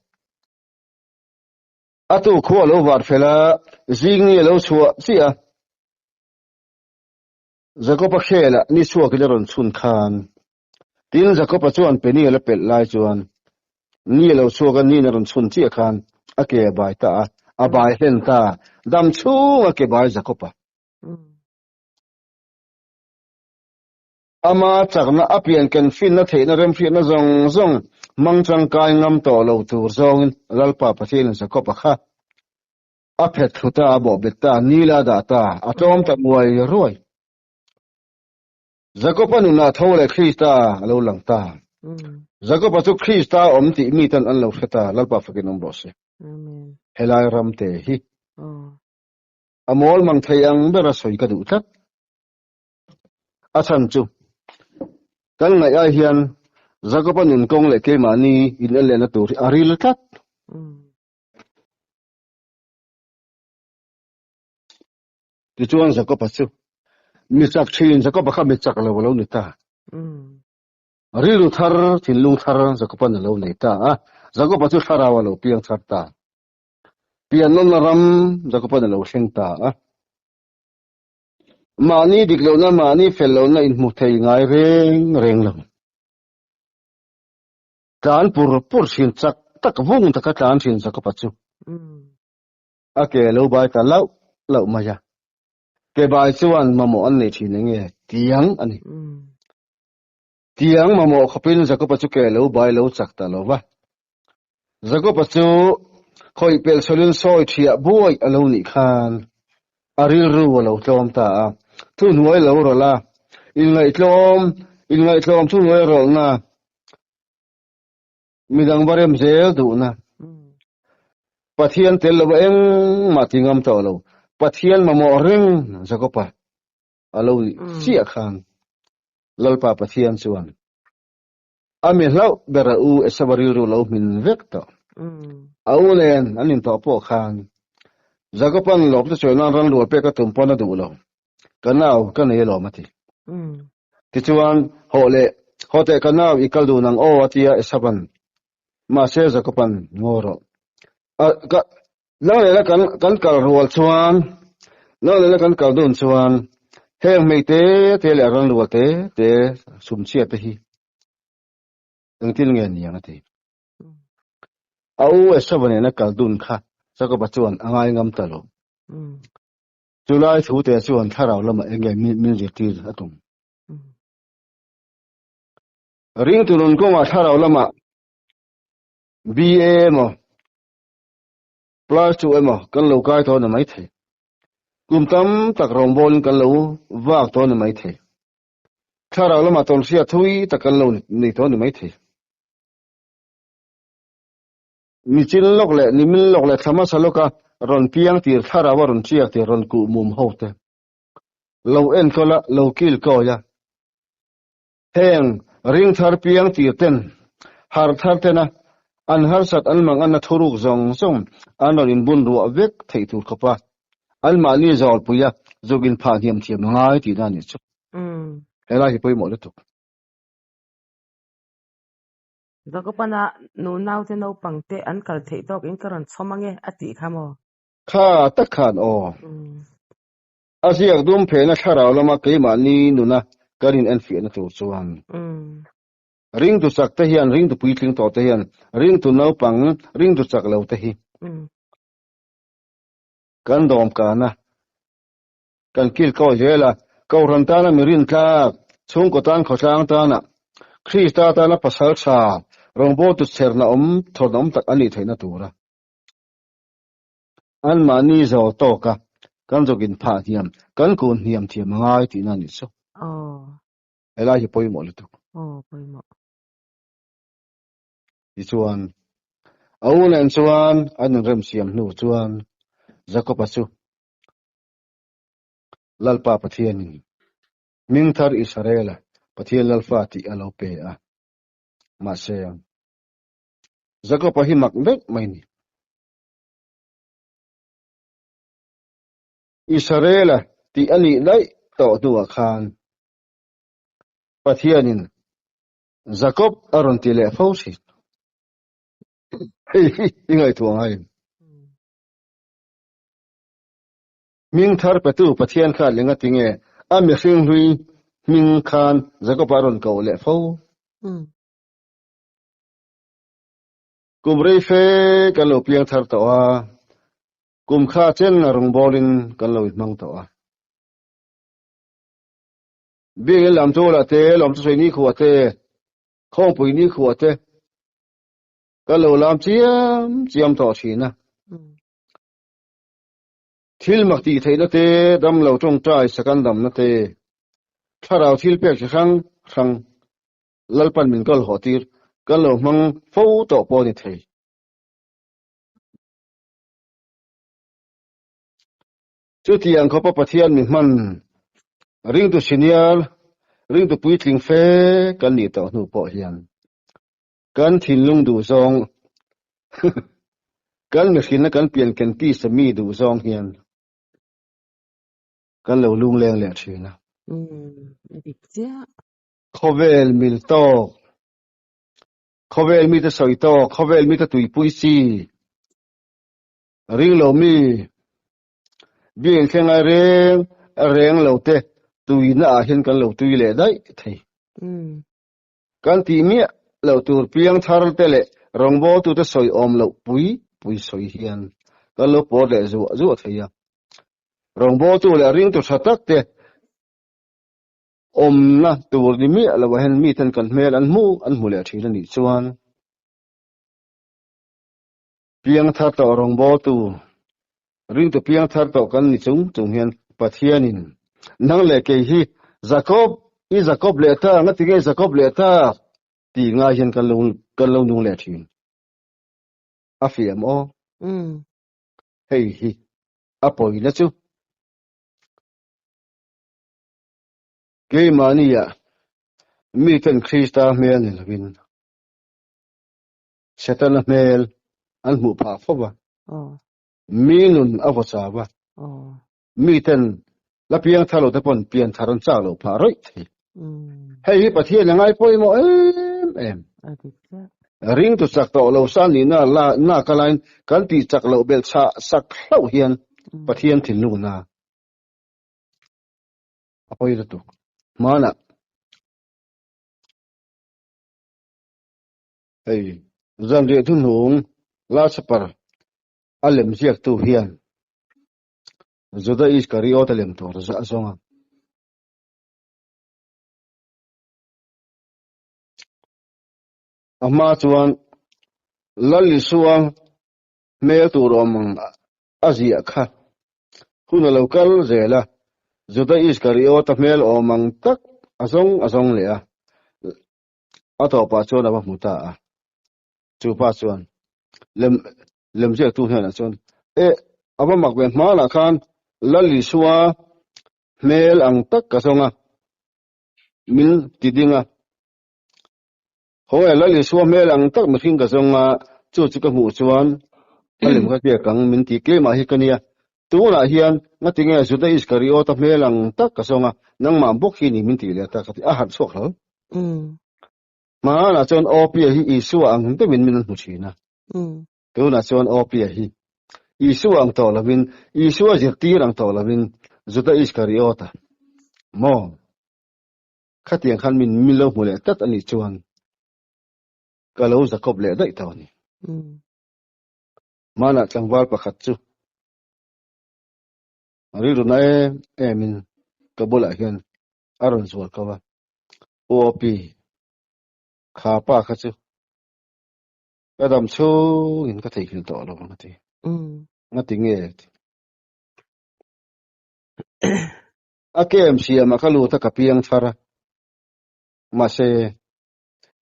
A tu khua a lo var fel a, zing ni a lo chhuah chiah a. Jakob-a khelah ni chhuakin a rawn chhun khan. Tin, Jakob-a chuan Peniel a la pelh lai chuan ni a lo chhuak a, niin a rawn chhun chiah khan a ke a bai ta a, a bai hlen ta, dam chhung a ke bai Jakob-a. Ama chakna a pian ken finna theihna remhriatna zawng zawng hmang tangkai ngam tawh lo tur zawngin Lalpa Pathianin Jakob-a kha a phet thlu ta, a bawhbet ta, nila a dah ta, a tlawm ta muai ruai. Jakob-a nunah tho leh Krista a lo lang ta. Jakob-a chu Krista a awm tih miten an lo hre ta, Lalpa fakin awm rawh se. Helai ramte hi a mawl mang thei ang bera sawi ka duh tlat. A chhan chu, kan ngaih ai hian Jakob-a nun kawng leh keimahni in en lehna tur hi a ril tlat. Tichuan Jakob-a chu mi chak thin, Jakob-a kha mi chak lo a lo ni ta. Rilru thar, thinlung thar Jakob-a'n a lo nei ta a, Jakob-a chu thlarau a lo piang thar ta. Piannawnna ram Jakob-a'n a lo thleng ta a. Mahni dik lohna, mahni fel lohna inhmu thei ngai reng reng lo. Tlan pur pur thin chak tak vung taka tlan thin Jakob-a chu a ke lo bai ta lauh lauh mai a. Ke bai chuan mamawh an nei thin eng nge? Tiang a ni. Tiang mamawh khawpin Jakob-a chu ke lo bai lo chak ta lo va. Jakob-a chu khawih pelh chhawlin sawi thiah buai a lo nih khan a rilru a lo tlawm ta a, thuhnuai lo rawlh a, inngaihtlawm, inngaihtlawm thuhnuai rawlhna, midang va rem zel duhna, Pathian tel lova engmah ti ngam tawh lo, Pathian mamawh reng Jakob-a a lo nih chiah khan Lalpa Pathian chuan A mi hlauh ber a u Esau-a rilru lo hmin vek tawh. A u nen an intawh pawh khan Jakob-a'n lawmte sawi nan ran rual pek a tum pawn a duh lo. Ka nau ka nei alawm a ti. Tichuan, Hawh leh, haw teh ka nau i kal dun ang aw a ti a Esau-a'n. Mahse Jakob-a'n ngaw rawh. A, ka, nang nena kan, kan kal rual chuan, nang nena kan kal dun chuan heng hmei te te leh ran rual te te sumchhia te hi engtin nge niang a ti. A u Esauva nena kal dun kha Jakoba chuan a ngai ngam ta lo. Chulai thu te chuan thlarau lamah enge min zirtir a tum. Ringtu nun kawngah thlarau lamah BA emaw Plus 2 emaw kan lo kai tawh a ni maithei. Kum tam tak rawngbawlin kan lo vak tawh a ni maithei. Thlarau lamah tawnhriat thui tak kan lo nei tawh a ni maithei. Michin lawk leh nimin lawk leh thla hmasa lawka rawn piang tir thlarau a rawn chiak tir rawn kuh mum ho te lo enkawl a, lo kil kawi a. Heng ring thar piang tir ten har thar tena an harsat an mang anna thuruk zawng zawng an rawn inbun ruah vek theih tur khawp a, anmahni zawlpuia zuk inphah hniam thiam a ngai tihna a nih chu. Helai hi pawimawh lutuk. Zakopana nu naute naupang te an kal theih tawk in ka rawn chhawm ange a tih kha maw? Kha tak khan aw. A ziak dum phehna thlarau lama keimahni nuna kan in enfiahna tur chuan. Ringtu chak te hian, ringtu puitling tawh te hian, ringtu naupang, ringtu chak lo te hi kan dawm kan a, kan kil kawi zel a. Kohhran tana mi rintlak, chhungkaw tan khawtlang tana Krista tana pasal tha, rawngbawltu chherna awm, thawrna awm tak a nih theihna tura anmahni zawl tawka kan zawkin phah hniam, kan kun hniam thiam a ngai tihna a nih chu. Helai hi pawimawh lutuk. Aw, pawimawh. Tichuan, a u nen chuan an inremsiam hnu chuan Jakob-a chu Lalpa Pathianin hming thar Israela Pathian Lalfa tih a lo pe a. Mahse, Jakob-a hi mak vek mai ni. Israela tih a nih daih tawh hnuah khan Pathianin Jakob a rawn ti leh fo thin. Hei hi i ngaihtuah ngai em? Hming thar petu Pathian khan eng a ti nge a mihring hlui hming khan Jakob a rawn koh leh fo? Kum rei fe kan lo piang thar tawh a, kum kha chen rawngbawlin kan lo inhmang tawh a. Biakinn lam chu lah te, lawmchusei ni khuah te, khawngpui ni khuah te kan lo lam chiam chiam tawh thin a. Thil mak tih theihna te, damlo tawngtai sakan damna te, thlarau thil pek chi hrang hrang Lalpan min kal haw tir kan lo hmang fo tawh pawh a ni thei. Chutiang khawpa Pathian mi hman ringtu senior, ringtu puitling fe kan nih tawh hnu pawh hian kan thinlung duhzawng kan mihrinna kan pian ken tisa mi duhzawng hian kan lo lungleng leh thin a. Umm, a dik chiah. Khawvel mil tawk, khawvel mite sawi tawk, khawvel mite tuipui chi, ring lo mi, biakinn thleng ai reng reng lo te tuina ah hian kan lo tui leh daih thei. Kan tih miah lo tur piang thar te leh rawngbawltu te sawi awm loh pui pui sawi hian kan lo pawr leh zuah zuah thei a. Rawngbawltu leh ringtu tha tak te awmna tur ni miah lo ah hian miten kan hmel an hmu an hmu leh thin a nih chuan piang thar tawh rawngbawltu ringtu piang thar tawh kan ni chung chung hian Pathianin nang leh kei hi Jakob i Jakob leh ta ngati nge Jakob leh ta tih ngai hian kan lo kan lo nung leh thin a fiam aw hei hi a pawina chu Keimahnia miten Krista hmel ni lovin Setana hmel an hmuh phah fo va, mi nun a vaw chau va, miten la piang thar lo te pawn pian thar an chak loh phah rawih thei. Hei hi Pathian a ngai pawimawh em em. Ringtu chak tawh lo sa nihna la nak a laiin kan tih chak loh belh chhah sak hlauh hian Pathian thinlungna a pawi lutuk. Hmanah hei zanriah thuhnung Last Supper a lem ziaktu hian Juda Iskariot a lem tur a zawng a. A hma chuan Lal Isua hmel tur awm ang a ziah kha hun a lo kal zel a, Juda Iskariota hmel awm ang tak a zawng a zawng leh a, a tawpah chuan a va hmu ta a. Chu pa chuan lem lemziaktu hnenah chuan, E, a va mak ve hmanah khan Lal Isua hmel ang tak ka zawng a, min ti ding a. Haw e, Lal Isua hmel ang tak mihring ka zawng a, chu chu ka hmuh chuan a lem ka ziak ang min ti keimah hi ka nia. Tunah hian ngati nge Juda Iskariota hmel ang tak ka zawng a, nangmah bawk hi ni min tih leh ta ka ti a harh chhuak hlauh. Hmanah chuan Awpia hi Isua ang deuhin min an hmu thin a. Tunah chuan Awpia hi Isua ang tawh lovin, Isua zirtir ang tawh lovin Juda Iskariota maw? Khatiang khan min min lo hmu leh tlat a nih chuan. Ka lo Jakob leh daih tawh a ni. Hmanah tlangval pakhat chu rilru na em emin ka bulah hian a rawn zual ko a, U Opi, kha pa kha chu ka dam chhungin ka theihnghilh tawh lo ang a ti. Ngati nge? A kem siamah ka lut a, ka piang thar a, mahse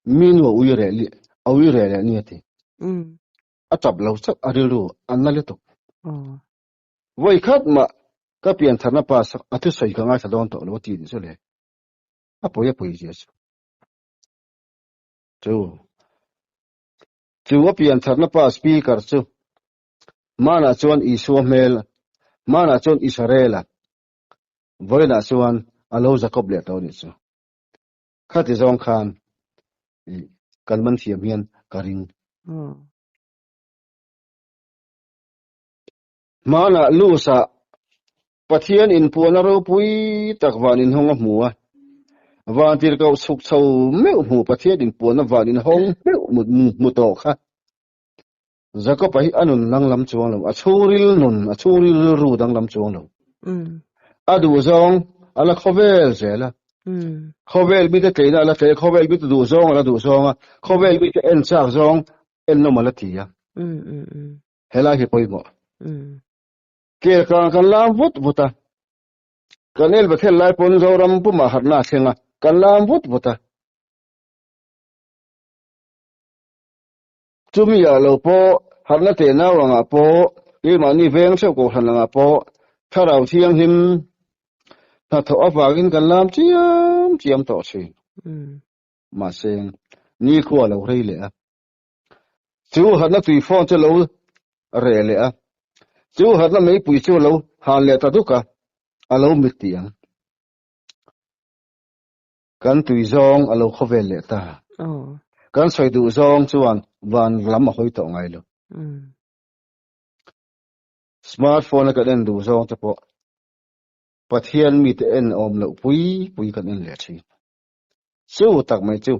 Mi nu a ui reh li, a ui reh leh ni a ti. A tap lo chauh, a rilru a na lutuk. Vawi khat mah ka pian tharna pa sak a thusawi ka ngaithla dawn tawh lo a ti nih chu le. A pawi a pawi zia chu. Chu chu a pian tharna pa speaker chu hmanah chuan Isua hmel, hmanah chuan Israela, vawiinah chuan a lo Jakob leh tawh nih chu. Khati zawng khan kan man thiam hian ka ring. Hmanah Luz-ah Pathian inpuahna ropui tak van inhawng a hmu a. Vantirhkoh chhuk chho meuh hmu Pathian inpuahna van inhawng meuh hmu tawh kha. Jakob-a hi a nun danglam chuang lo, a chhungril nun, a chhungril rilru danglam chuang lo. A duhzawng a la khawvel zel a, khawvel mite tleina a la tlei a, khawvel mite duhzawng a la duhzawng a, khawvel mite en chak zawng en nawm a la ti a. Helai hi pawimawh. Kel kang kan lam vut vut a, kan el Bethel lai pawn Zoram pumah harhna a thleng a, kan lam vut vut a. Chumi ah lo pawh harhna teh nau angah pawh keimahni veng theuh kohhran angah pawh thlarau thianghlim hnathawh avangin kan lam chiam chiam tawh thin. Mahse, nikhua a lo rei leh a, chu harhna tui fawn chu a lo reh leh a, chu harhna meipui chu a lo han leh ta duk a, a lo mit tih ang. Kan tui zawng a lo khawvel leh ta. Kan sawi duh zawng chuan van lam a hawi tawh ngai lo. Smartphone a kan en duh zawng te pawh Pathian mite en awm loh pui pui kan en leh thin. Chu tak mai chu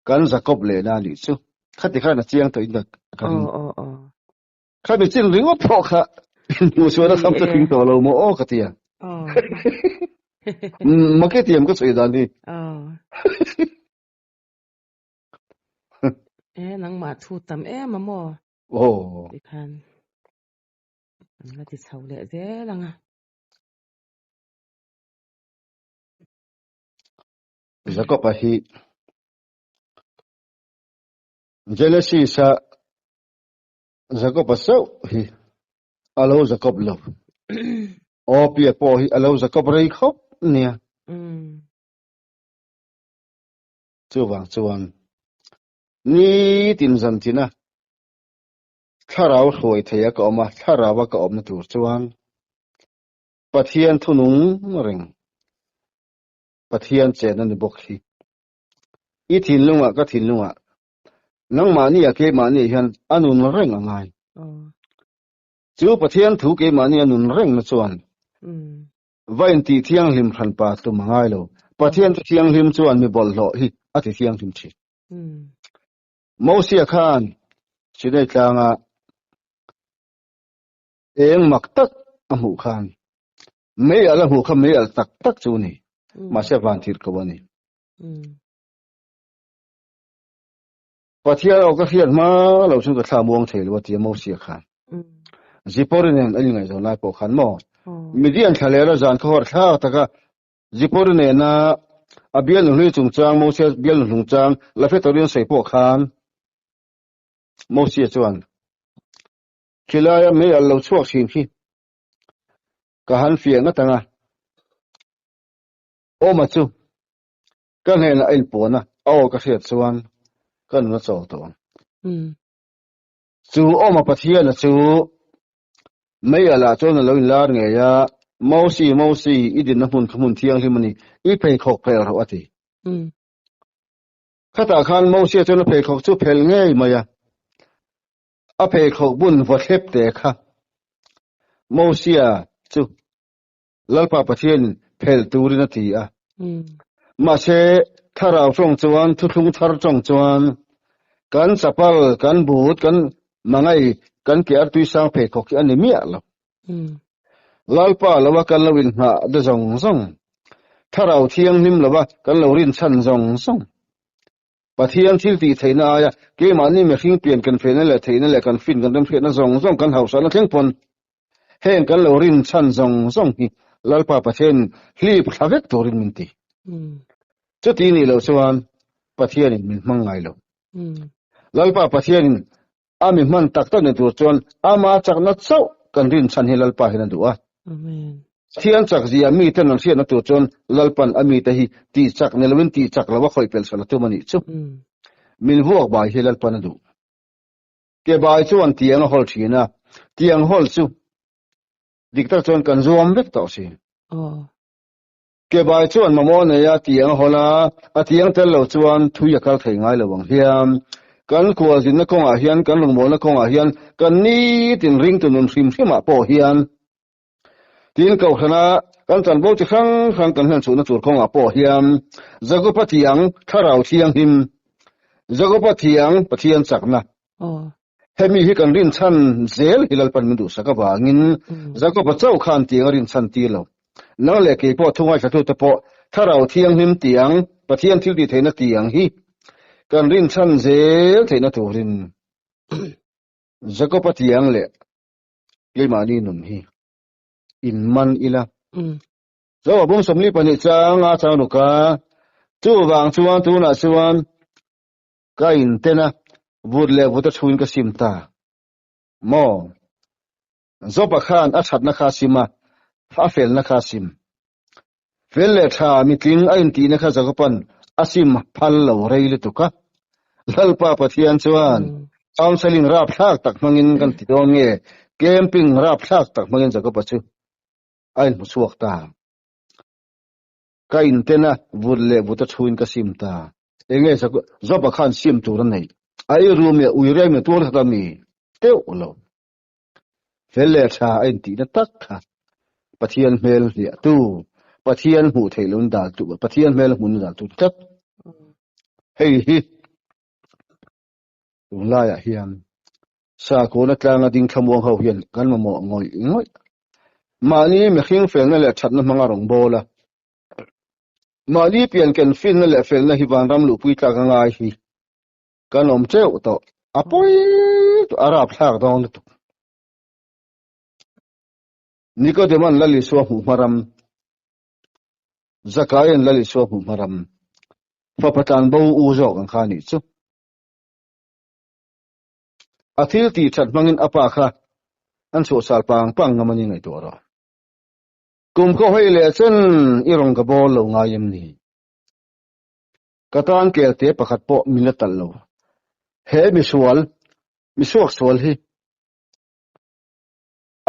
kan Jacob lehna a nih chu. Khati khan a chiang tawh in ka ring. Khami chin ringawt pawh kha inhmuhsuahna tham chu tling tawh lo maw aw ka ti a. Make tiam ka sawi dan hi. E nangmah thu tam em a maw? Aw. Tikhan an la ti chho leh zel ang a. Jacob-a hi Genesis-a Jacob-a chauh hi a lo Jacob lo. Awpia pawh hi a lo Jacob rei khawp nia. Chuvang chuan nitin zan tina thlarau hruai theia ka awm a, thlaraua ka awmna tur chuan Pathian thunung reng, Pathian chenna ni bawk hi i thinlungah ka thinlungah Nangmahni a keimahni hian a nun reng a ngai. Chu Pathian thu keimahni a nun reng na chuan va intih thianghlim hranpa tum a ngai lo. Pathian thu thianghlim chuan mi bawlhhlawh hi a ti thianghlim thin. Mosia khan Sinai tlanga eng mak tak a hmuh khan mei alh a hmuh kha mei alh tak tak chu a ni. Mahse van thir ko a ni. Pathian aw ka hriat hma lo chuan ka thla muang thei lo a ti a Mosia khan. Zipori nen an ingaihzawn lai pawh khan maw Midian thla leh a zan khawhar thlak taka Zipori nena a bialnu hlui chungchang Mosia bialnu hlungchang la hre turin sawi pawh khan Mosia chuan khilaia mei alh lo chhuak thin khi ka han fiah ngat ang a awma chu Ka hnenah a inpuan a, a aw ka hriat chuan ka nun a chawl tawh ang. Chu awma Pathiana chu mei alah chuan a lo inlar ngei a, Mosi, Mosi, i dinna hmun kha hmun thianghlim a ni, i pheikhawk phel rawh a ti. Khatah khan Mosia chuan a pheikhawk chu phel ngei mai a, a pheikhawk bun vaw thlep te kha Mosia chu Lalpa Pathianin phel turin a ti a. Mahse, thlarau tawng chuan, thuthlung thar tawng chuan, Kan chapal, kan but, kan mangai, kan ke artui sang pheikhawk hi a ni miah lo. Lalpa lova kan lo inngah de zawng zawng, Thlarau Thianghlim lova kan lo rinchhan zawng zawng, Pathian thil tih theihna aia keimahni mihring pian kan felna leh theihna leh kan fin kan remhriatna zawng zawng kan hausahna thleng pawn heng kan lo rinchhan zawng zawng hi Lalpa Pathianin hlip thla vek turin min ti. Chuti nih loh chuan Pathianin min hmang ngai lo. Lalpa Pathianin a mi hman tak tak ni tur chuan ama chakna chauh kan rinchhan hi Lalpa hian a duh a. Pathian chak zia miten an hriatna tur chuan Lalpan a mite hi tih chak ni loin tih chak lo a khawih pelh sawn a tum a nih chu. Min vuak bai hi Lalpan a duh. Ke bai chuan tiang a hawl thin a, tiang hawl chu dik tak chuan kan zuam vek tawh si. Ke bai chuan mamawh nei a tiang a hawl a, a tiang tel lo chuan thui a kal thei ngai lo ang hian kan khualzinna kawngah hian kan rawngbawlna kawngah hian kan nitin ringtu nun hrim hrimah pawh hian Tin, Kohhrana kan chanvo chi hrang hrang kan hlenchhuhna tur kawngah pawh hian Jakoba thiang Thlarau Thianghlim, Jakoba thiang Pathian chakna, hemi hi kan rinchhan zel hi Lalpan min duhsak avangin Jakoba chauh khan tiang a rinchhan tir lo. Nang leh kei pawh thu ngaithlatute pawh Thlarau Thianghlim tiang, Pathian thiltihtheihna tiang hi kan rinchhan zel theihna turin Jakoba tiang leh Keimahni nun hi in man ila. Zo a bung 42 chang a chang ruk a, chuvang chuan tunah chuan ka inten a, vut leh vut a chhuin ka sim ta. Maw? Zopa khan a thatna kha a sim a, a felna kha a sim. Fel leh tha mitling a intihna kha Jakoba'n a sim phal lo rei lutuk a. Lalpa Pathian chuan counselling rapthlak tak hmangin kan ti dawn nge camping rapthlak tak hmangin Jakoba chu a inhmu chhuak ta. Ka inten a, vut leh vut a thuin ka sim ta. Enge Joba khan sim tur a neih? A ei rum leh ui reng leh tuar khat a mi teuh lo. Fel leh tha a intihna tak kha Pathian hmel hliahtu, Pathian hmuh theih loin daltu, Pathian hmel hmun daltu tlat. Hei hi tunlaiah hian sakawna tlanga ding thlamuang ho hian kan mamawh ngawih ngawih. Mahni mihring felna leh thatna hmanga rawngbawla mahni pian ken finna leh felna hi vanram luhpui tlak a ngai hi Kan awm teuh tawh. A pawi tawh a rapthlak dawn lutuk. Nicodeman Lal Isua hmuh hma ram, Zakaian Lal Isua hmuh hma ram, fapa tlanbo u zawk ang kha a nih chu. A thil tih that hmangin a pa kha an chhuahsal pang pang ngam a ni ngaihtuah rawh. Kum khaw hei leh chen i rawn ka bawl lo ngai em ni? Ka tan kelte pakhat pawh min la talh lo. He misual, misuak sual hi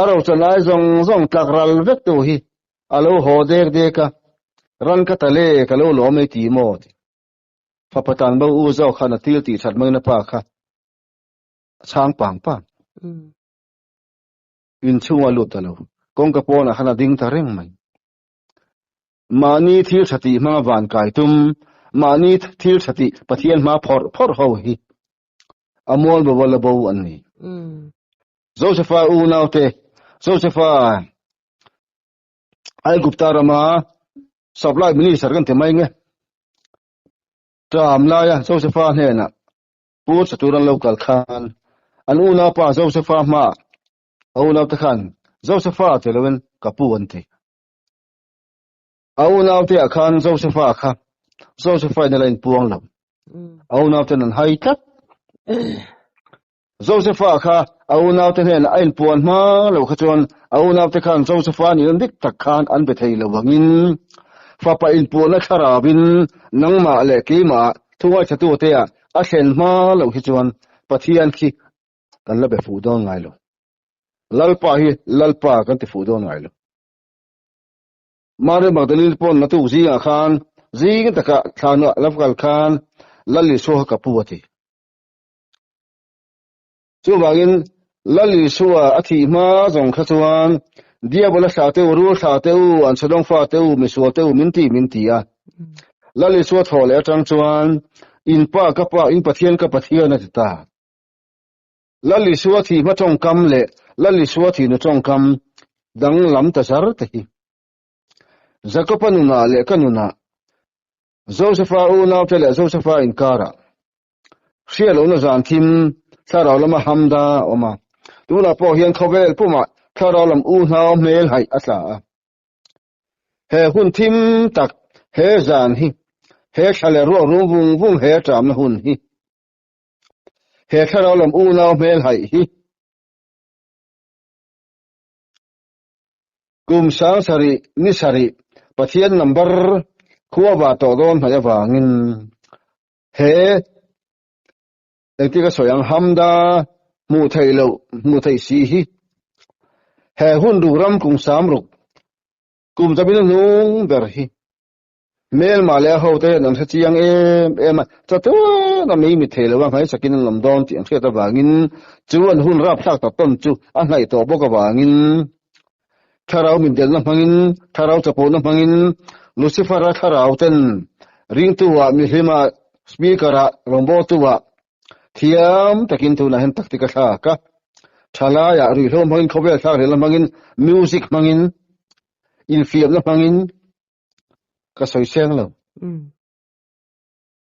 a rochan lai zawng zawng tlak ral vek tu hi a lo haw dek dek a, ran ka ta le ka lo lawm ei ti maw ti. Fapa tan bo u zawk khan a til tih that mangin a pa kha a chhang pang pang. Inchhungah a lut ta lo. Kawngka pawnah khan a ding ta reng mai. Mahni thil tha tih hmanga van kai tum, mahni thil tha tih Pathian hma phawrh phawrh ho hi a mual bo a la bo an ni. Josefa unaute, Josefa Aigupta rama supply minister kan ti mai nge. Ṭam laia Josefa hnenah Pu Chatur an lo kal khan an unaupa Josefa hmaah a unaute khan Josefa ti loin ka pu an ti. A unaute ah khan Josefa kha Josefa in a la inpuang lo. A unauten an hai tlat. Josefa kha a unaute hnenah a inpuan hma lo kha chuan a unaute khan Josefa nih an dik tak khan an be thei lo angin fapa inpuanna thlaravin nangmah leh keimah thu ngaithlatute ah a thlen hma lo hi chuan Pathian khi kan la be fuh dawn ngai lo. Lalpa hi Lalpa kan ti fuh dawn ngai lo. Mary Magdalene pawn naktuk zingah khan zing taka thlanah a lo kal khan Lal Isua kha ka pu a ti. Chuvangin Lal Isua a thih hma zawng kha chuan Diabola thlah te u, rul thlah te u, an chhedawng fa te u, misual te u min ti min ti a. Lal Isua thawh leh atang chuan In Pa ka Pa, in Pathian ka Pathian a ti ta. Lal Isua thih hma tawngkam leh Lal Isua thihna tawngkam danglam ta zar te hi. Jakoba nunah leh ka nunah, Josefa unaute leh Josefa inkarah hriat lohna zan thim thlarau lama hamda a awm a. Tunah pawh hian khawvel pumah thlarau lam unau hmel haih a tla a. He hun thim tak, he zan hi, he thla leh ruak rum vung vung he ṭamna hun hi, he thlarau lam unau hmel haih hi, Kum 70 ni sarih Pathian number khua va tawh dawn hnaih avangin he engtik a sawi ang hamda hmuh theih loh hmuh theih si hi he hun ruk ram kum 60 kum tabin a hnung ber hi Hmelmah leh a hote hian an hre chiang em em a, chatuan a mei mit thei lo a, hmaisakin an awm dawn tih an hriat avangin chu an hun rapthlak tak tawn chu a hnaih tawh bawk avangin thlarau mindelna hmangin, thlarau chapona hmangin Lucifer-a thlarau ten ringtu-ah, mihlima, speaker-ah, rawngbawltu-ah thiam takin tunah hian taktik a thlak a, thalaiah ruihhlo hmangin, khawvel thlak relna hmangin, music hmangin, infiamna hmangin, Ka sawi seng lo.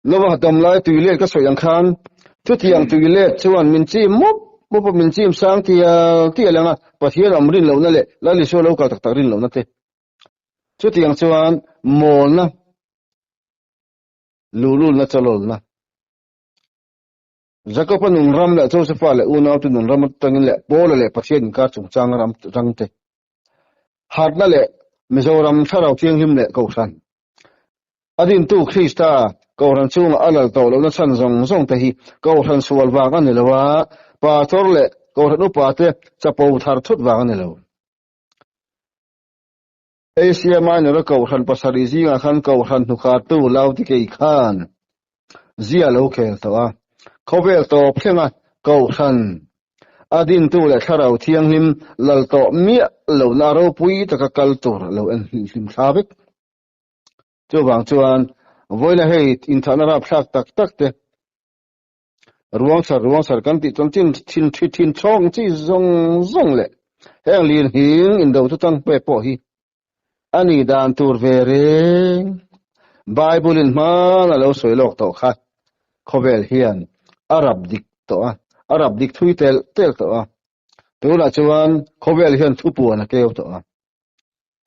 Lova dam lai tui let ka sawi ang khan chutiang tui let chuan min chim mup mup a, min chim sang tial tial ang a, Pathian awm rin lohna leh Lal Isua lo kal tak tak rin lohna te. Chutiang chuan mawlna, luhlulna, chawlawlna. Jakob-a nun ram leh Josefa leh unaute nun ram atangin leh Paula leh Pathian inkar chungchang ram rangte harhna leh Mizoram Thlarau Thianghlim leh Kohhran a dintu Krista Kohhran chunga a lal tawh lohna chhan zawng zawng te hi Kohhran sual vang a ni lo a, Pastor leh Kohhran upa te chapo thar thut vang a ni lo. Asia Minor-a Kohhran pasarih zingah khan Kohhran hnukhartu Laodikei khan zia lo khel tawh a. Khawvel tawp thlenga Kohhran a dintu leh Thlarau Thianghlim lal tawh miah lohna ropui taka kal tur a lo en hlim thla vek. Chuvang chuan vawiina hei inthahna rapthlak tak tak te, Ruangsar ruangsar kan tih chuan chin thin thi thin chhawng chi zawng zawng leh heng lin hing indo chu chang pek pawh hi a nih dan tur ve reng. Bible in hman a lo sawi lawk tawh kha khawvel hian a rap dik tawh a, a rap dik thui tel tel tawh a. Tunah chuan khawvel hian thupuan a keu tawh a.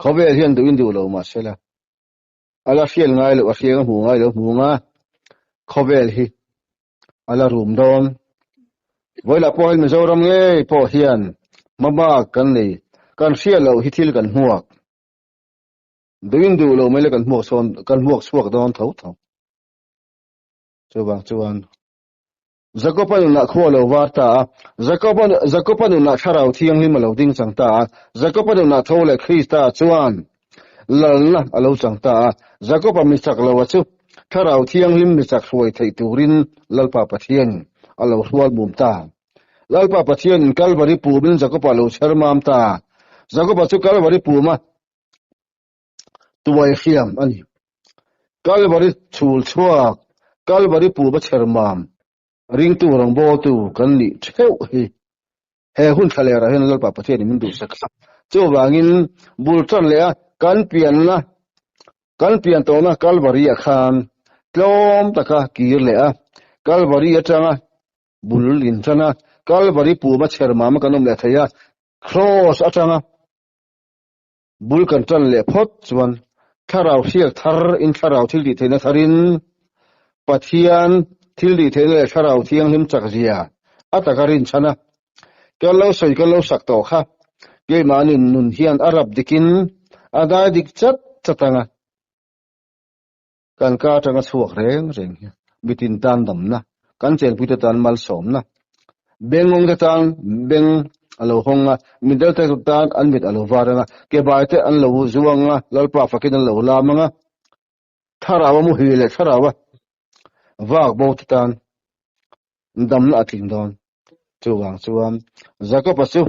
Khawvel hian duh in duh lo mahsela A la hriat ngai loh, a hriang a hmu ngai lo hmu nga, khawvel hi a la rum dawn. Vawilah pawh hian Mizoram ngei pawh hian hmabak kan nei, kan hriat loh hi thil kan hmuak. Duhin duh lo mai le kan hmuak sawn, kan hmuak chhuak dawn tho tho. Chuvang chuan Jakoba nunah khua a lo var ta a, Jakoba Jakoba nunah Thlarau Thianghlim a lo ding chang ta a, Jakoba nunah tho leh Krista chuan lalna a lo chang ta a, Jakoba mi chak lo a chu Thlarau Thianghlim mi chak hruai theih turin Lalpa Pathianin a lo hrual bum ta. Lalpa Pathianin Kalvari pumin Jakoba a lo chher mam ta. Jakoba chu Kalvari puma tuai hriam a ni. Kalvari chhul chhuak, Kalvari puba chhermam, ringtu rawngbawltu kan nih theuh hi he hun thla lerah hian Lalpa Pathianin min duhsak a. Chuvangin bul tan leh a kan pianna, kan pian tawhna Kalvari-ah khan tlawm taka kir leh a, Kalvari atanga bul intan a, Kalvari puba chhermama kan awm leh thei a, Kraws atanga Bul kan tan leh phawt chuan thlarau hriak thar in thlarau thil tih theihna thar in Pathian thil tih theihna leh thlarau thianghlim chak zia a taka rinchhan a. Kan lo sawi kan lo sak tawh kha keimahni nun hian a rap dik in a dai dik chat chat ang a, kan ka atanga chhuak reng reng hi mitin tan damna, kan chenpuite tan malsawmna, bengawng te tan beng a lo hawng a, mitdel te tan an mit a lo var ang a, kebai te an lo zuang a, Lalpa fakin an lo lam ang a, thlarau a muhil leh thlarau a vak bo te tan damna a tling dawn. Chuvang chuan Jakob-a chu.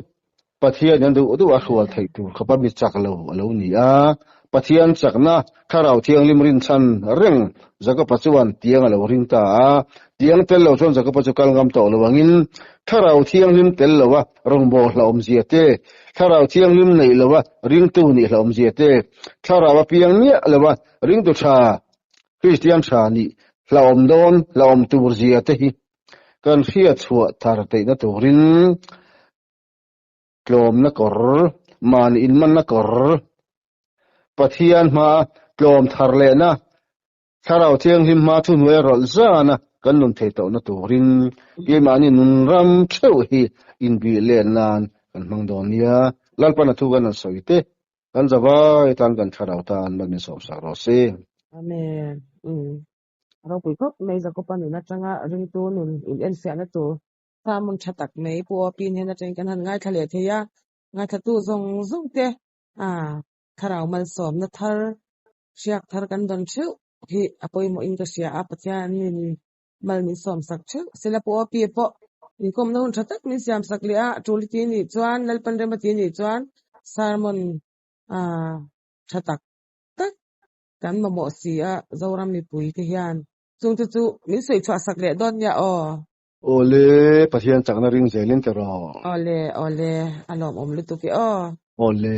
Pathian in a duh duh a hrual theih tur khawpa mi chak lo a lo ni a. Pathian chakna Thlarau Thianghlim rinchhan reng Jakoba chuan tiang a lo ring ta a. Tiang tel lo chuan Jakoba chu kal ngam tawh lo angin Thlarau Thianghlim tel loa rawngbâwl hlauhawmzia te, Thlarau Thianghlim neih loa ringtu nih hlauhawmzia te, Thlarau a piang miah loa ringtu ṭha, Kristian ṭha nih hlauhawm dawn hlauhawm turzia te hi kan hriatchhuah thar theihna turin tlawmna kawr, mahni inmanna kawr, Pathian hmaa tlawm thar lehna, Thlarau Thianghlim hmaa thuhnuai a rawlh zana kan nun thei tawhna turin keimahni nun ram theuh hi inbih len nan kan hmang dawn nia. Lalpan a thu kan han sawi te, kan zavai tan kan thlarau tan mal min sawmsak rawh se. Amen. Ropui khawp mai Jakoba nun atanga ringtu nun in enfiahna tur Sermon tha tak mai Pu Opi hnen atangin kan han ngaithla leh thei a, ngaithlatu zawng zawng te thlarau malsawmna thar hriak thar kan dawn theuh hi a pawimawhin ka hria a, Pathianin mal min sawmsak theuh. Sela Pu Opi pawh inkawmna hun tha tak min siamsak leh a, tul i ti nih chuan Lalpan rem a ti nih chuan sermon tha tak tak kan mamawh si a, Zoram mipui te hian chung te chu min sawi chhuah sak leh dawn nia aw. Awle, Pathian chakna ring zelin teh rawh. Awle, awle, a lawmawm lutuk e aw. Awle.